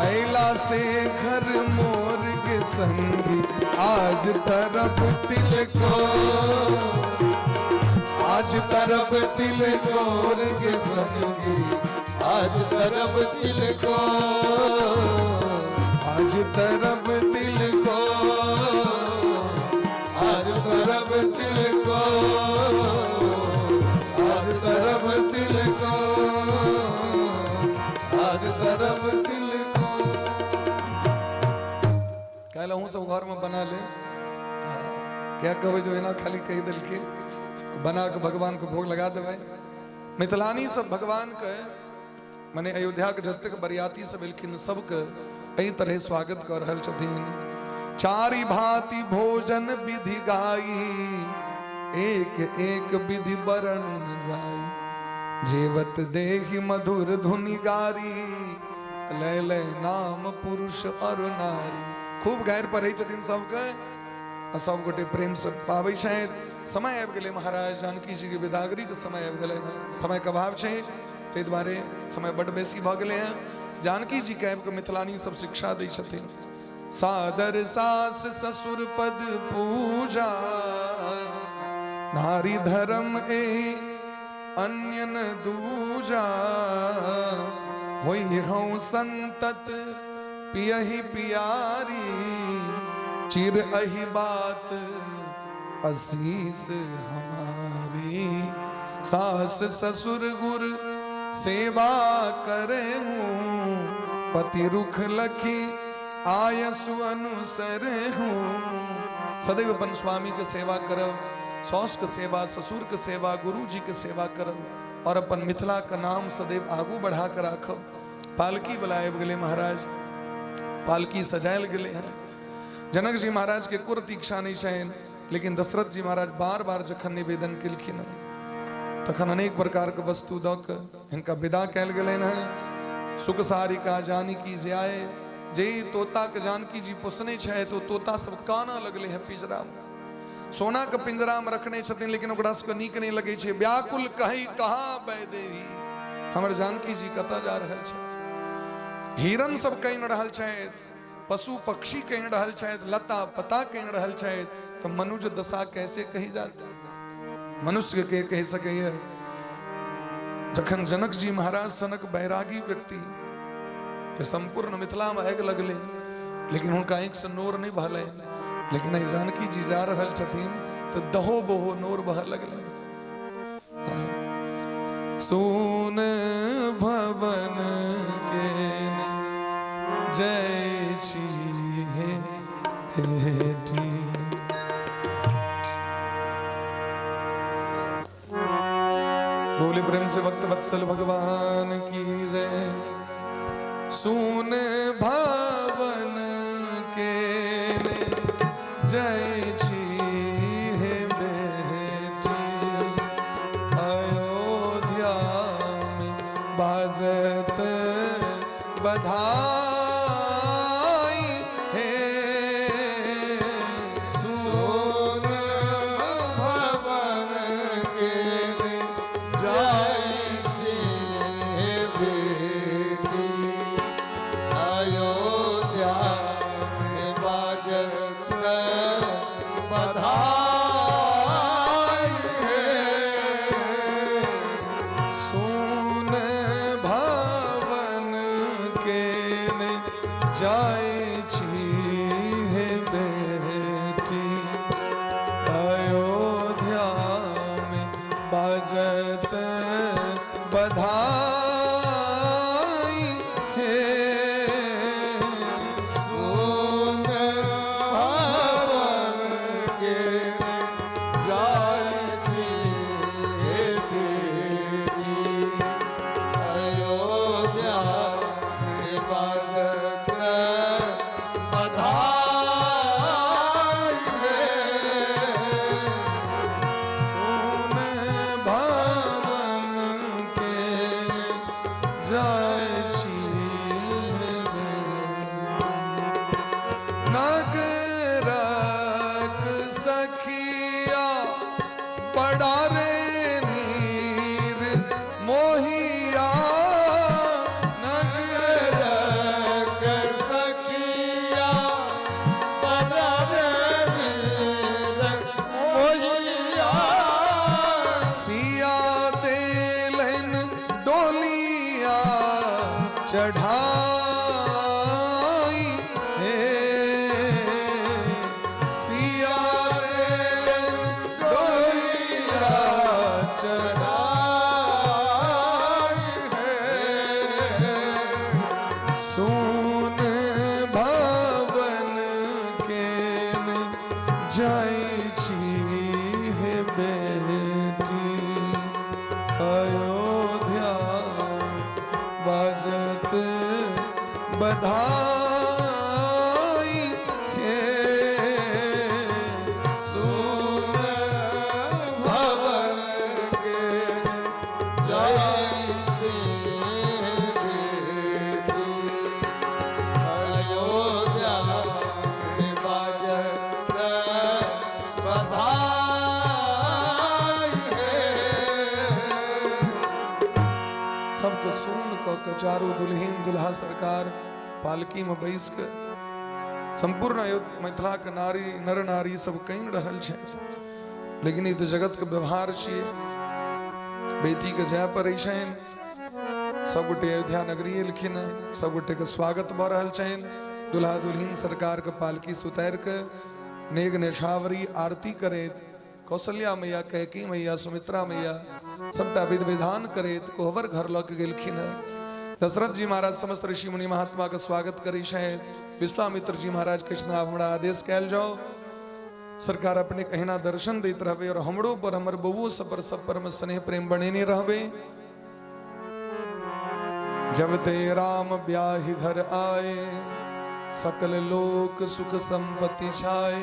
Speaker 1: ऐला से घर मोर के संगी, आज तरब तिल को, आज तरब तिल कोर के संगी,
Speaker 2: आज तरब तिल को,
Speaker 1: आज तरब तिल को,
Speaker 2: आज तरब तिल को,
Speaker 1: आज तरब तिल को,
Speaker 2: आज तरब तिल को।
Speaker 1: काल्हि अहूँ सब घरमे बना ले। क्या कहबै जो एना खाली कहि देलखिन, बना कऽ भगवानके भोग लगा देबै। मिथिलानी सब भगवानके मने अयोध्याके जतेक बरियाती सब एलखिन सबके एहि तरह स्वागत कऽ रहल छथिन। चारि भांति भोजन विधि गाई, एक एक विधि वर्णन जाई। जेवत देहि मधुर धुनि गारी, लय लय नाम पुरुष और नारी। खूब गारि पढ़ै छथिन सबके आ सब गोटे प्रेम से पाबै छथि। समय आबि गेलै महाराज जानकी जी के विदागरी के समय आबि गेलै हँ। समय के अभाव छै, ताहि दुआरे समय बड्ड बेसी भऽ गेलै हँ। जानकी जी के आबि कऽ मिथिलानी सब शिक्षा दै छथिन। सादर सास ससुर पद पूजा, नारी धर्म एहि अन्य न दूजा। होई हूँ संतत पियहि पियारी, चिर अहि बात असीस हमारी। सास ससुर गुर सेवा करे हूँ, पति रुख लखी आयसु अनुसर हूँ। सदैव अपन स्वामी के सेवा करब, सास के सेवा, ससुर के सेवा, गुरु जी के सेवा करब और अपन मिथिला के नाम सदैव आगू बढ़ा के राखब। पालकी वाला आबि गेलै महाराज, पालकी सजायल गेलै हँ। जनक जी महाराज के एको रत्ती इच्छा नहि छनि, लेकिन दशरथ जी महाराज बार बार जखन निवेदन केलखिन हँ तखन अनेक प्रकार के वस्तु दऽ कऽ हिनका विदा कयल गेलनि हँ। सुख सारिका जानकी जे आए, जे तोता के जानकी जी पोसने छथि ओ तोता सब कानऽ लगलै हँ पिंजरा मे। सोना के पिंजरा मे रखने छथिन, लेकिन ओकरा सबके नीक नहि लगै छै। व्याकुल कही कहाँ वैदेही, हमर जानकी जी कतऽ जा रहल छथि। हिरण सब कानि रहल छथि, पशु पक्षी कहि रहल छथि, लता पता कहि रहल छथि, तऽ मनुज दशा कैसे कही जाता, मनुष्य के कहि सकैए। जखन जनक जी महाराज सनक बैरागी व्यक्ति के संपूर्ण मिथिला में आगि लगले, लेकिन हुनका आँखि से नोर नहीं बहलै, लेकिन एहि जानकी जी जा रहल छथिन तऽ दहो बहो नोर बहऽ लगलै। सुन भवन के जय छी हे बेटी। बोले प्रेम से भक्त वत्सल भगवान की जय। सुन भवन के जय छी हे बेटी, अयोध्या में बाजत बधाई हे।
Speaker 2: सुन भवन के जाय छी हे बेटी, अयोध्या में बाजत बधाई हे।
Speaker 1: सुन भवन के जाय छी हे बेटी, अयोध्या में बाजत बधाई हे।
Speaker 2: सुन भवन के जाय छी हे बेटी, अयोध्या में बाजत बधाई हे।
Speaker 1: सुन भवन के चढ़ाई हे। सिया देलनि डोलिया चढ़ाई
Speaker 2: हे।
Speaker 1: सुन भवन केन जाइ छी हे बेटी, अयोध्या बाजत बधाई हे।
Speaker 2: सुन भवन के जाइ छी बेटी, अयोध्या में बाजत बधाई हे।
Speaker 1: सबके सुन कऽ के चारू दुल्हिन दुल्हा सरकार पालकी में बैस के संपूर्ण अयोध्या मिथिला के नारी नर नारी सब कहि रहल छै। लेकिन ई तऽ जगत के व्यवहार छियै, बेटी के जाय पड़ै छनि। सबगोटे अयोध्या नगरी एलखिन हँ, सबगोटे के स्वागत भऽ रहल छनि। दुल्हा दुल्हिन सरकार के पालकी से उतारि के नेग नेछावरी आरती करैत कौशल्या मैया, कैकी मैया, सुमित्रा मैया सबटा विध विधान करैत कोहबर घर लऽ के गेलखिन हँ। दशरथ जी महाराज समस्त ऋषि मुनि महात्मा के स्वागत करै छथि। विश्वामित्र जी महाराज कृष्ण आब हमरा आदेश कयल जाओ, सरकार अपने अहिना दर्शन दैत रहबै और हमरो पर हमर बउओ सब पर सब पर में स्नेह प्रेम बनेने रहबै। जब ते राम ब्याहि घर आए, सकल लोक सुख संपत्ति छाए।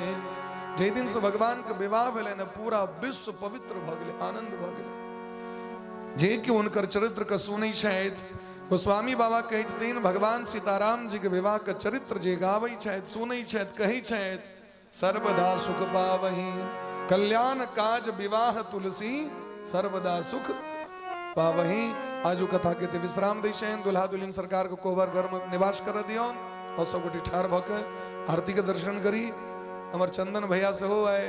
Speaker 1: जाहि दिन से भगवान के विवाह भेलै ने पूरा विश्व पवित्र भऽ गेलै, आनंद भऽ गेलै। जे कि हुनकर चरित्र के सुनै छथि, गोस्वामी बाबा कहै छथिन भगवान सीताराम जी के विवाह के चरित्र जे गाबै छथि, सुनै छथि, कहै छथि, सर्वदा सुख पावही कल्याण काज विवाह तुलसी सर्वदा सुख पावही। आजू कथा के ते विश्राम दै छनि। दुल्हा दुल्हिन सरकार के कोहबर घर में निवास कर दियौन और सब गोटे ठाढ़ भऽ के आरती के दर्शन करी। हमर चंदन भैया सेहो आए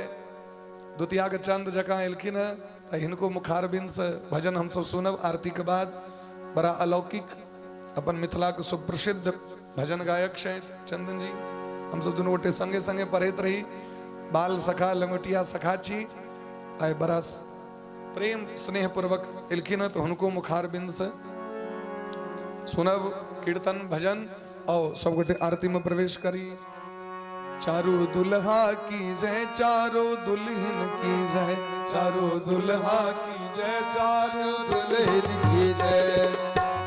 Speaker 1: द्वितीया के चंद जकाँ एलखिन हँ, तऽ हिनको मुखारबिंद से भजन हमसब सुनब आरती के बाद। बड़ा अलौकिक अपन मिथिला के सुप्रसिद्ध भजन गायक छथि चंदन जी। हमसब दुनू गोटे संगे संगे पढ़ैत रही, बाल सखा लंगोटिया सखा छी। आइ बड़ा प्रेम स्नेह पूर्वक एलखिन हँ, तऽ हुनको मुखारबिंद से सुनब कीर्तन भजन और सब गोटे आरती में प्रवेश करी। चारू दुल्हा की जय, चारो दुल्हन की जय, चारो दुल्हा
Speaker 2: की जय, चारो दुल्हन की जय,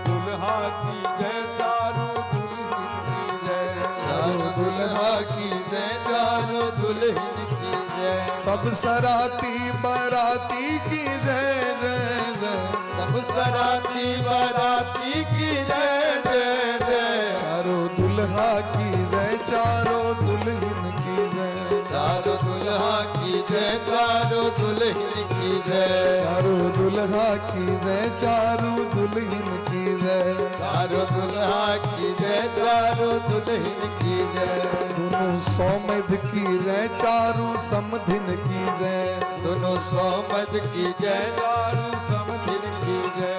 Speaker 2: दुल्हा की जय, चारो दुल्हन की जय,
Speaker 1: चारो दुल्हा की जय, चारो
Speaker 2: दुल्हन की जय,
Speaker 1: सब सराती बराती की जय जय जय,
Speaker 2: सब सराती बराती की जय जय जय,
Speaker 1: चारो दुल्हा की जय, चारो दुल्हन की जय,
Speaker 2: चारो दुल्हा की जय, चारो दुल्हन की जय,
Speaker 1: चारो दुल्हा की जय, चारो दुल्हन की जय,
Speaker 2: चारो दुल्हा की जय, चारो दुल्हन की जय,
Speaker 1: दोनों सौमध की जय, चारू समधिन की जय,
Speaker 2: दोनों सौमध की जय, चारू समधिन की जय,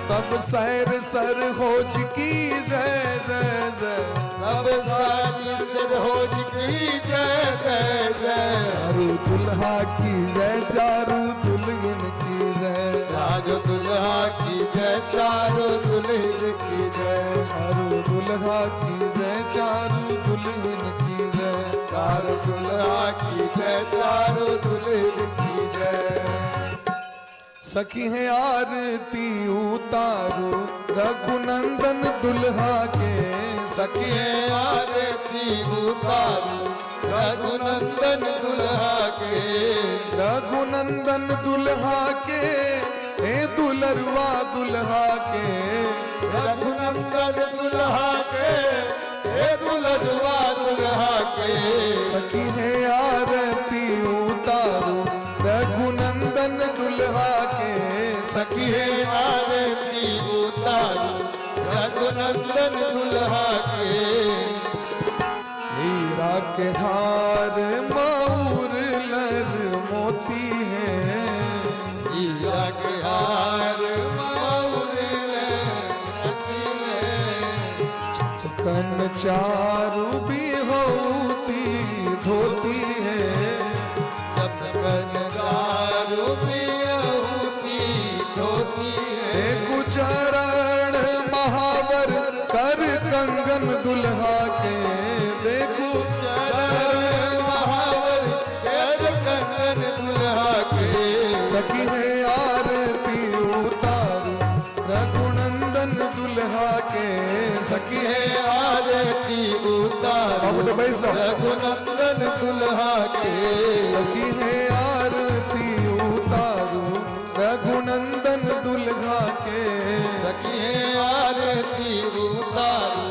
Speaker 1: सब सैर सर होज की जय जय जय,
Speaker 2: सब सारी सर होज की जय जय जय,
Speaker 1: चारू दुल्हा की जय, चारू दुल्हन की जय,
Speaker 2: चारो दुल्हा की जय, चारो दुल्हन की जय,
Speaker 1: चारू दुल्हा की जय, चारू दुल्हन की जय,
Speaker 2: चारो दुल्हा की जय, चारो दुल्हन की जय।
Speaker 1: सखी है आरती उतारू रघुनंदन दुल्हा के, सखी है
Speaker 2: आरती उतारू रघुनंदन दुल्हा के,
Speaker 1: रघुनंदन दुल्हा के, हे दुलरुआ दुल्हा के,
Speaker 2: रघुनंदन दुल्हा के, हे दुलरुआ दुल्हा के,
Speaker 1: सखी है आरती उतारू रघुनंदन दुल्हा के, सखी है
Speaker 2: आरती उतारू रघुनंदन दुल्हा के,
Speaker 1: हीरा के हार मऊर लर मोती है,
Speaker 2: हीरा के हार मऊर लर मोती है,
Speaker 1: चारू बिहौती धोती है।
Speaker 2: चमकन चारू बिहौती धोती है।
Speaker 1: देखु चरण महावर कर कंगन दुल्हा के। देखु
Speaker 2: चरण महावर कर कंगन दुल्हा के।
Speaker 1: सखी है आरती उतारू रघुनंदन दुल्हा के। सखी है
Speaker 2: आरती उतारू
Speaker 1: सब गोटे बैस जाओ।
Speaker 2: रघुनंदन दुल्हा के।
Speaker 1: सखी है आरती उतारू रघुनंदन दुल्हा के।
Speaker 2: सखी है आरती उतारू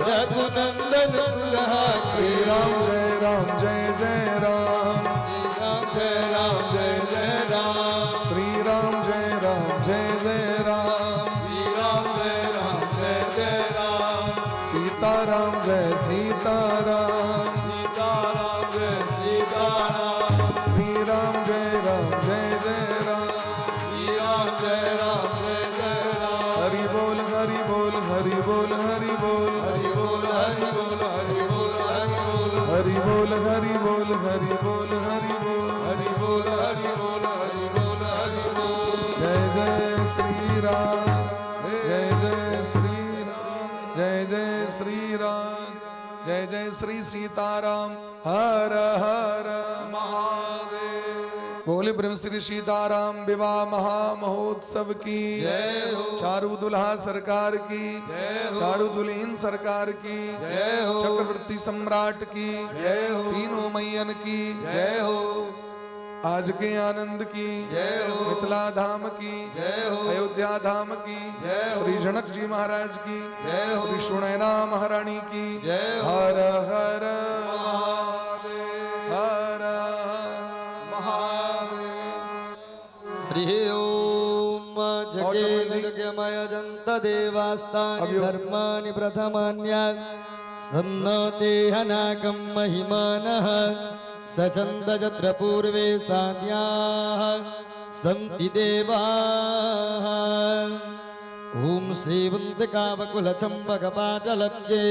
Speaker 2: रघुनंदन दुल्हा के।
Speaker 1: श्री राम जय राम जय जय राम।
Speaker 2: श्री राम जय राम जय जय राम।
Speaker 1: श्री राम जय राम जय जय राम।
Speaker 2: श्री राम जय राम जय जय राम।
Speaker 1: सीता राम जय सीता राम।
Speaker 2: सीता राम जय सीता राम।
Speaker 1: श्री राम जय राम जय जय राम।
Speaker 2: श्री राम जय राम जय जय राम।
Speaker 1: हरि बोल हरि बोल हरि बोल हरि बोल।
Speaker 2: हरि बोल हरि बोल हरि बोल हरि बोल।
Speaker 1: हरि बोल हरि बोल हरि बोल हरि बोल।
Speaker 2: हरि बोल हरि बोल हरि बोल हरि बोल।
Speaker 1: जय जय श्री राम जय जय श्री राम जय जय श्री राम जय जय श्री सीताराम हर हर
Speaker 2: महादेव।
Speaker 1: बोले ब्रह्म श्री सीताराम विवाह महा महोत्सव की
Speaker 2: जय हो।
Speaker 1: चारू दुल्हा सरकार की
Speaker 2: जय हो।
Speaker 1: चारू दुल्हीन सरकार की
Speaker 2: जय हो।
Speaker 1: चक्रवर्ती सम्राट की
Speaker 2: जय हो।
Speaker 1: तीनों मैयन की
Speaker 2: जय हो।
Speaker 1: आज के आनंद की
Speaker 2: जय हो।
Speaker 1: मिथिला धाम की
Speaker 2: जय हो।
Speaker 1: अयोध्या धाम की
Speaker 2: जय हो।
Speaker 1: श्री जनक जी महाराज की
Speaker 2: जय हो।
Speaker 1: श्री सुनैना महारानी की
Speaker 2: जय हो।
Speaker 1: हर हर
Speaker 2: महादेव।
Speaker 1: हर
Speaker 2: महादेव। हरि ओम।
Speaker 1: और
Speaker 2: जगे
Speaker 1: चमन जी।
Speaker 2: जगमय जंत देवास्तानि
Speaker 1: अभियो।
Speaker 2: धर्माणि प्रथमान्या सन्नतेहनाकं महिमानः सचन्द यत्र पूर्वे साध्याः सन्ति देवाः। ॐ सेवन्तकावकुलचम्पकपाटलब्जे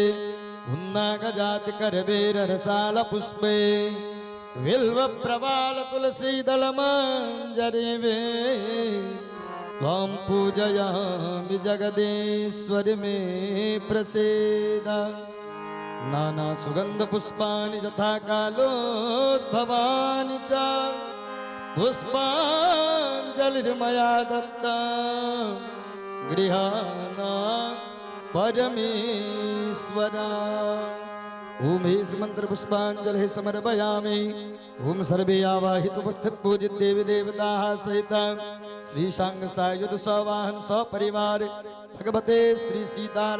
Speaker 2: उन्नागजातिकरवेररसालपुष्पे बिल्वप्रवालतुलसीदलमञ्जरिवे त्वां पूजयामि जगदीश्वरि मे प्रसीद। नानासुगन्धपुष्पाणि यथा कालोद्भवानि च पुष्पाञ्जलिर्मया दत्ता गृहाणा परमेश्वरा। ॐ हेष मंत्र पुष्पांजलि समर्पयामि। ॐ सर्वे आवाहित उपस्थित पूजित देवी देवताः सहित श्री सांग सायुध सवाहन सपरिवार भगवते श्री सीतारामचंद्राय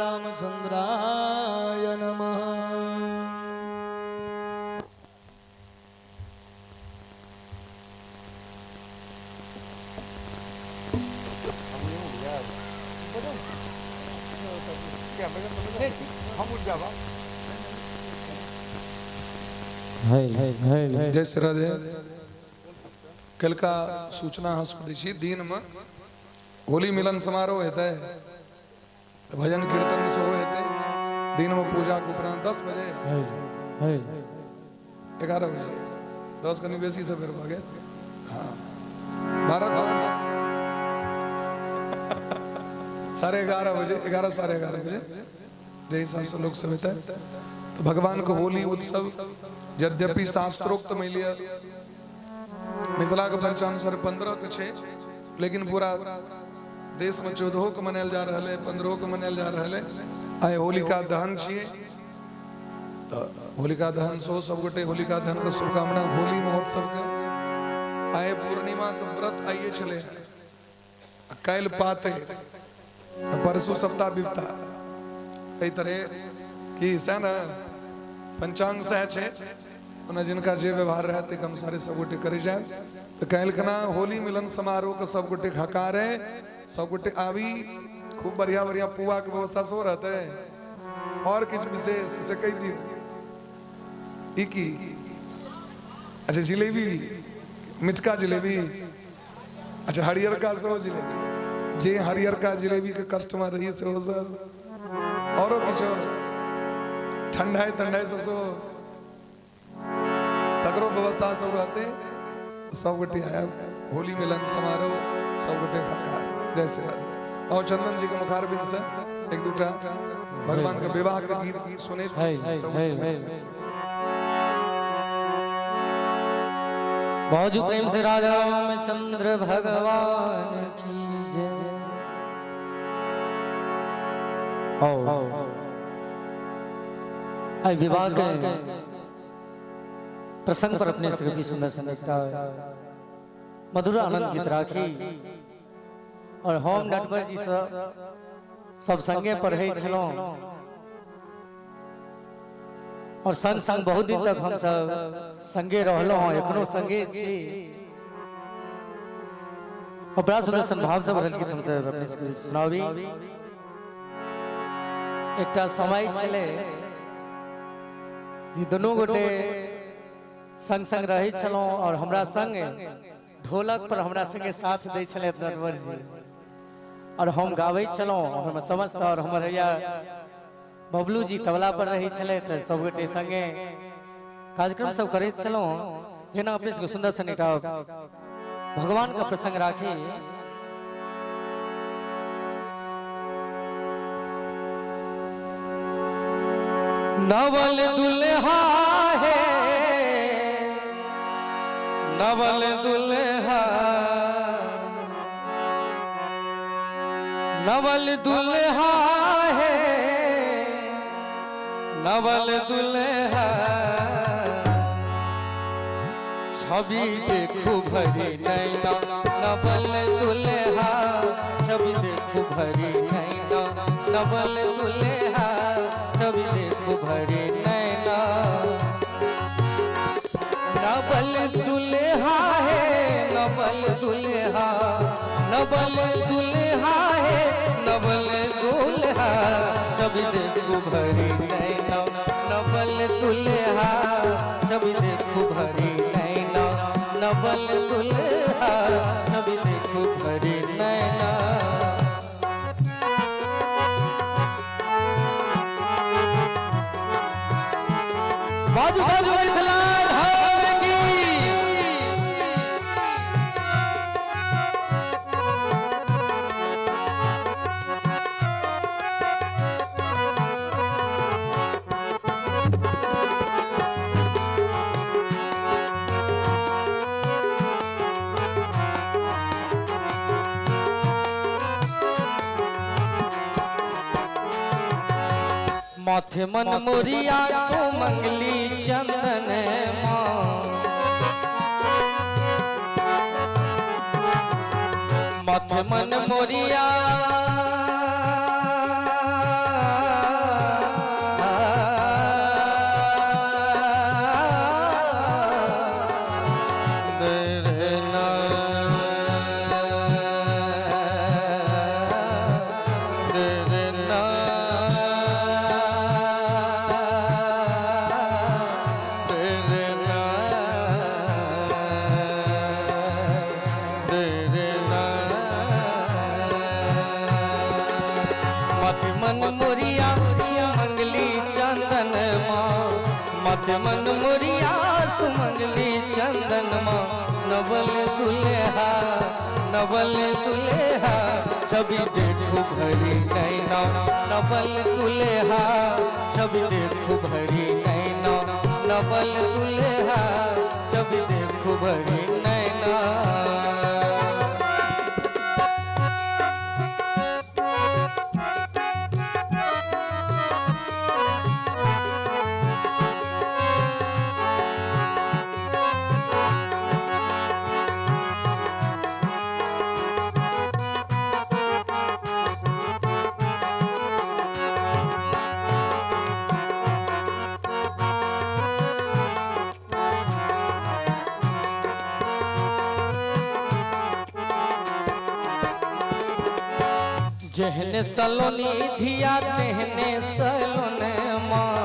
Speaker 2: नमः।
Speaker 1: जय श्री राधे। कल का सूचना अहाँ सबके दै छी, दिनमे होली मिलन समारोह हेतै, तऽ भजन कीर्तन सेहो हेतै। दिनमे पूजाके उपरांत 10 बजे 11 बजे 10 कनि बेसी सबेर भऽ गेल, हाँ 12 11:30 बजे 11 11:30 बजे जे हिसाबसँ लोक सब हेतै। तऽ भगवानके होली उत्सव यद्यपि शास्त्रोक्त मानि लिअ मिथिलाके पंचानुसार 15 के छै, लेकिन पूरा देशमे 14 के मनायल जा रहल है, 15 के मनायल जा रहल है। आइ होलिका दहन छियै, तऽ होलिका दहन सेहो सबगोटे होलिका दहन के शुभकामना होली महोत्सव के। आइ पूर्णिमा के व्रत आइए छलै, काल्हि पातरि, तऽ परसू सप्ताह बिपता, एहि तरह की सएह ने पंचांग सएह छै। ओना जिनका जे व्यवहार रहै ताहिके अनुसारे सबगोटे करै जायब। तऽ काल्हि खना होली मिलन समारोह के सबगोटे हकार है, सबगोटे आबी, खूब बढ़िया बढ़िया पुआ के व्यवस्था सेहो रहतै। और किछु विशेष से कहि दियौ। ई की? अच्छा जिलेबी, मिठका जिलेबी, अच्छा हरियरका सेहो जिलेबी, जे हरियरका जिलेबी के कस्टमर रही सेहो सब, औरो किछु? ठंडाई तंडाई सब सेहो तकरो व्यवस्था सब रहते। सब गोटे आयब, होली मिलन समारोह, सब गोटे हकार। जय श्री राधे। और चंदन जी के मुखारबिंद से एक दूटा भगवान के विवाह के गीत सुने।
Speaker 3: बहुत प्रेम से राजा रामचंद्र भगवान की जय। आई विवाह के प्रसंग पर अपने से भी सुंदर सुंदर मधुर आनंद गीत राखी। और हम नटवर जी से सब संगे पढ़े छलहुँ और संग संग बहुत दिन तक हम सब संगे रहलहुँ, एखनो संगे छी। और बड़ा सुंदर संभाव से भरल गीत हम सब अपने सबके सुनाबी। एकटा समय छलै जे दुनू गोटे संग संग रहै छलहुँ और हमरा संग ढोलक पर हमरा संगे साथ दै छलै नटवर जी और हम गाबै छलहुँ हमर समस्त और हमर हैया बबलू जी तबला पर रहै छलै, तऽ सब गोटे संगे कार्यक्रम सब करैत छलहुँ। जेना अपने सबके सुंदर सन एकटा भगवान का प्रसंग राखी। नवल दुल्हा है, नवल दुल्हा, नवल दुल्हा है, नवल दुल्हा, छवि देखू भरी नैना, नवल दुल्हा, छवि देखू भरी नैना, नवल दुल्हा, छवि देखू भरी नैना। नवल दुल्हा है, नवल दुल्हा, नवल दुल्हा है, नवल दुल्हा, छवि देखू भरी नैना, नवल दुल्हा, छवि देखू भरी नैना, नवल दुल्हा, छवि देखू भरी नैना। बाजू बाजू मिथिला धाम की। माथे मन मोरिया सुमंगली चंदन माँ, माथे मन मोरिया मत मन मोरिया सुमंगली चंदन माँ, मत मन मोरिया सुमंगली चंदन माँ, नवल दुल्हा, नवल दुल्हा, छवि देखू भरी नैना, नवल दुल्हा, छवि देखू भरी नैना, नवल दुल्हा, छवि देखू भरी नैना। जेहने सलोनी धिया तेहने सलोने माँ,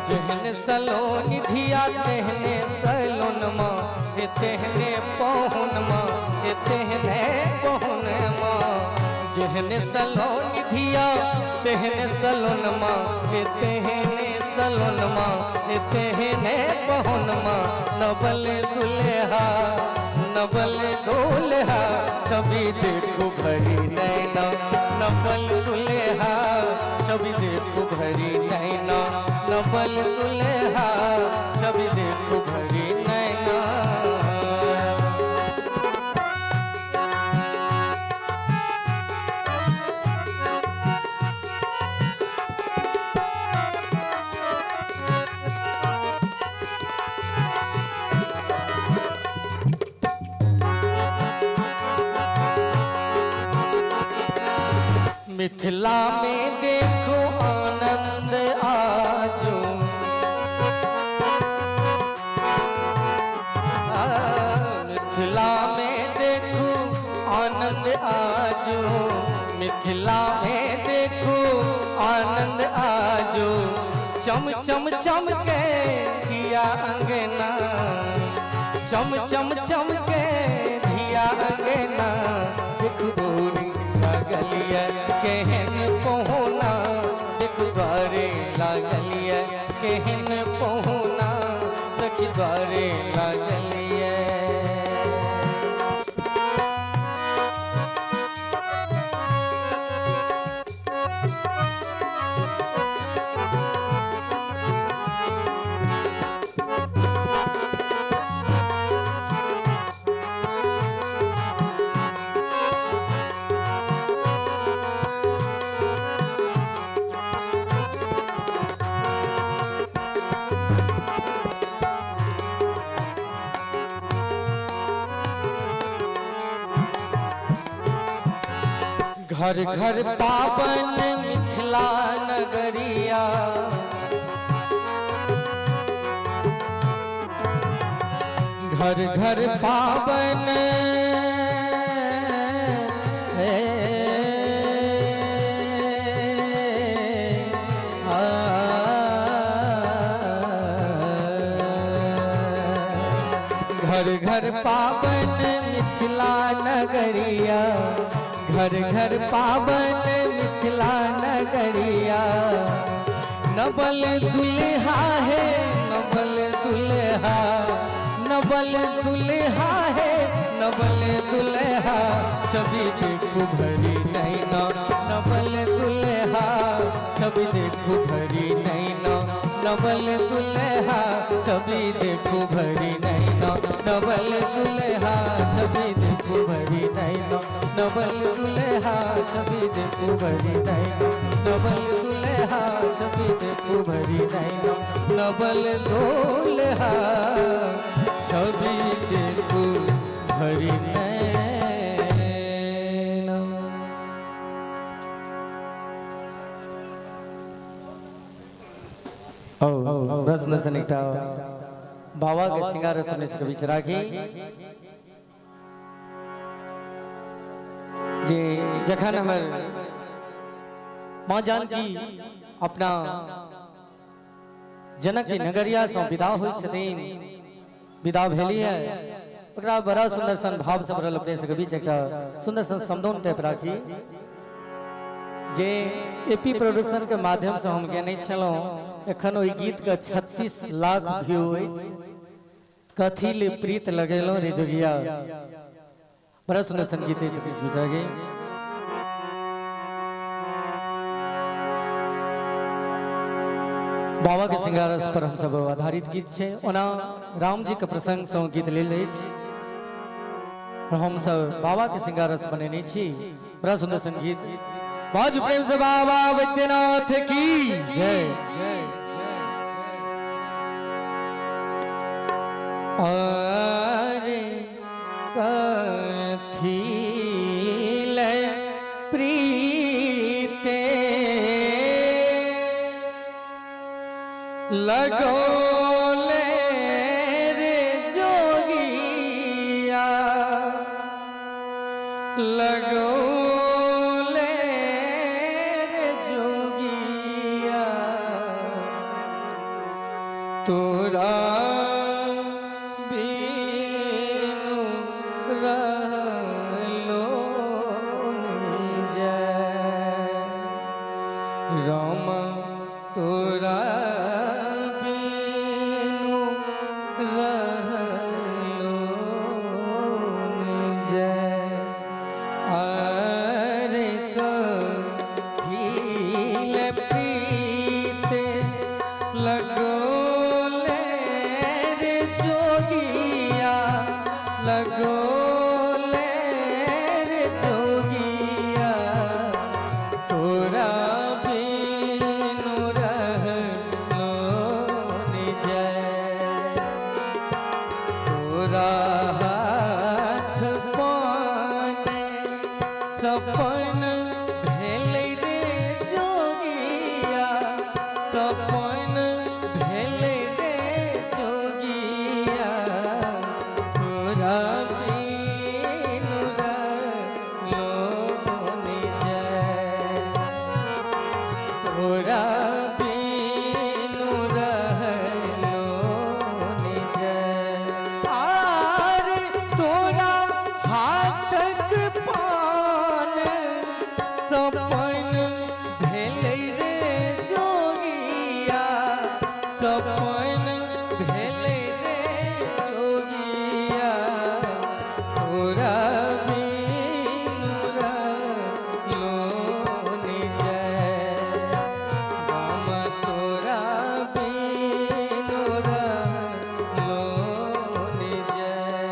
Speaker 3: जेहने सलोनी धिया तेहने सलोन माँ, हे तेहने पहुन माँ, हे तेहने पहुन माँ, जेहने सलोन धिया तेहने सलोन माँ, ए तेहने सलोन माँ, ए तेहने पहुन माँ, नबल दुल्हा नबल दुल्हा छवि देखू भरी नैना, नबल दुल्हा छवि देखू भरी नैना, नबल दुल्हा छवि देखू भरी नैना। मिथिला में देखो आनंद आजो, मिथिला में देखो आनंद आजो, मिथिला में देखो आनंद आजो, चम चम चम के धिया अंगना, चम चम चम के धिया अंगना, देखो गोरी लागलिया केहन पहुना, देखो द्वारे लागलिया केहन पहुना, सखी द्वारे लागलिया। घर घर पावन मिथिला नगरिया, घर घर पावन घर घर पावन मिथिला नगरिया, घर घर पावन मिथिला नगरिया, नबल दुल्हा है नबल दुल्हा, नबल दुल्हा है नबल दुल्हा, छवि देखू भरी नैना, नबल दुल्हा छवि देखू भरी नैना, नबल दुल्हा छवि देखू भरी नैना, नबल दुल्हा छवि देखू भरी नैना, नबल दुल्हा छवि देखू भरी नैना, नबल दुल्हा छवि देखू भरी नैना, नबल दुल्हा छवि देखू भरी नैना। रत्न एकटा बाबा के सिंगार रत्न के बीच राखी जे जखन हमर माँ जानकी अपना जनक के नगरिया से विदा होइ छथिन, विदा भेली है, ओकरा बड़ा सुंदर सन भाव से भरल अपने सबके बीच एकटा सुंदर सन समदौन टाइप राखी जे एपी प्रोडक्शन के माध्यम से हम गेने छलहुँ। एखन ओहि गीत के 36 लाख व्यू अछि। कथी ले प्रीत लगेलहुँ रे जोगिया, बड़ा सुंदर सन गीत अछि बीच बीच आगे। बाबा के श्रृंगार पर हम सब आधारित गीत छै। ओना राम जी के प्रसंग से गीत लेल अछि और हम सब बाबा के श्रृंगार रस बनेने छी। बड़ा सुंदर सन गीत। बाजू प्रेम से बाबा वैद्यनाथ की जय। अरे कथी ले प्रीते लगोले रे जोगिया, लगोले रे जोगिया, तोरा बिनु रहलो नहीं। लगोले रे जोगिया तोरा बिनु रहलो नि जाय। तोरा हाथ पाने सपन भेलै रे जोगिया, सपन भेलै रे जोगिया, तोरा बिनु रहलो नि जाय। तोरा बिनु रहलो नि जाय। आर तोरा हाथक पान सपन भेलै रे जोगिया, सपन भेलै रे जोगिया, तोरा बिनु रहलो नि जाय। राम तोरा बिनु रहलो नि जाय।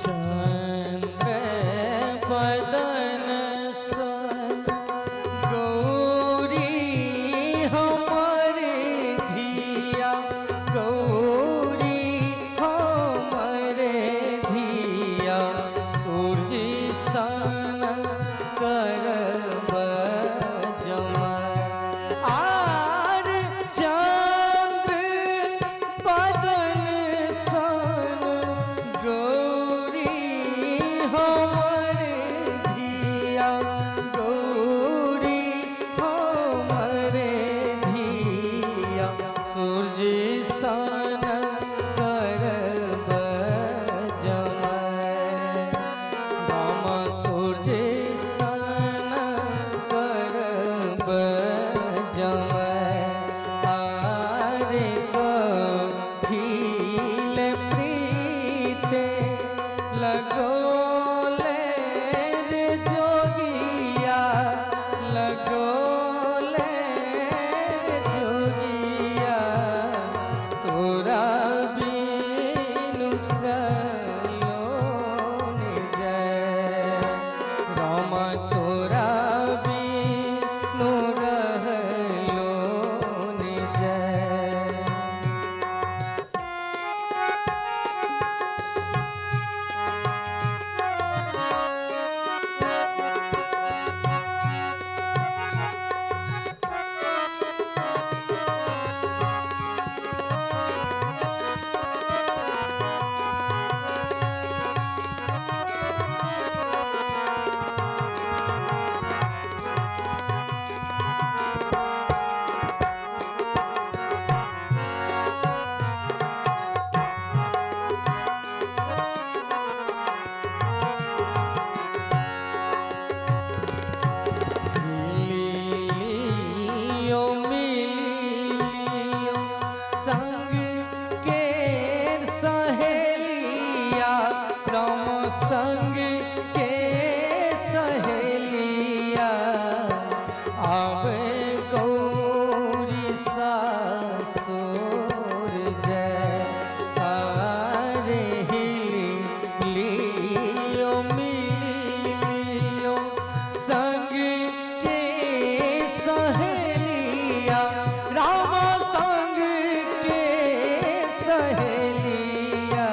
Speaker 3: चंद्र बदन सन गौरी हमर धिया, गौरी हमर धिया, सूरज सन करब जमा। आर चंद्र बदन सन गौरी हमर धिया, गौरी हमर धिया, सूरज सन करब जमा। राम सूरज सन करब जमा। आरे कथिल प्रीते लगोले रे जोगिया, लगोले रे जोगिया, तोरा बिनु रहलो नि जाय। राम तोरा बिनु रहलो नि जाय। लियो मिलियो संग के सहेलिया, राम संग के सहेलिया, आवे गौरी सासुर जय। आरे हिली लियो मिलियो संग के सहेलिया, राम संग के सहेलिया,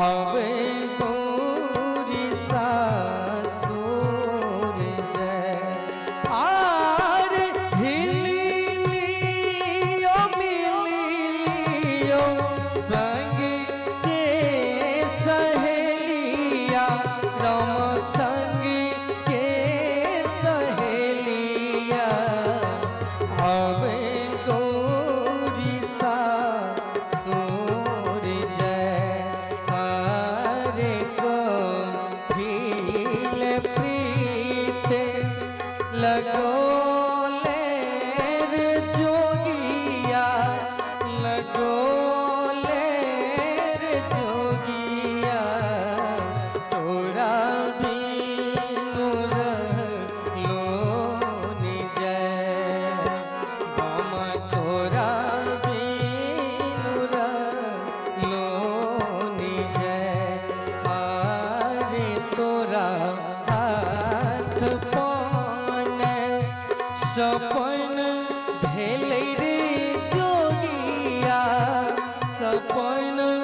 Speaker 3: आवे गौरी सासुर जय। आर हिलियो मिलियो संग के सहेलिया, राम संग के सहेलिया, आवे गौरी सासुर
Speaker 2: सँ पानि।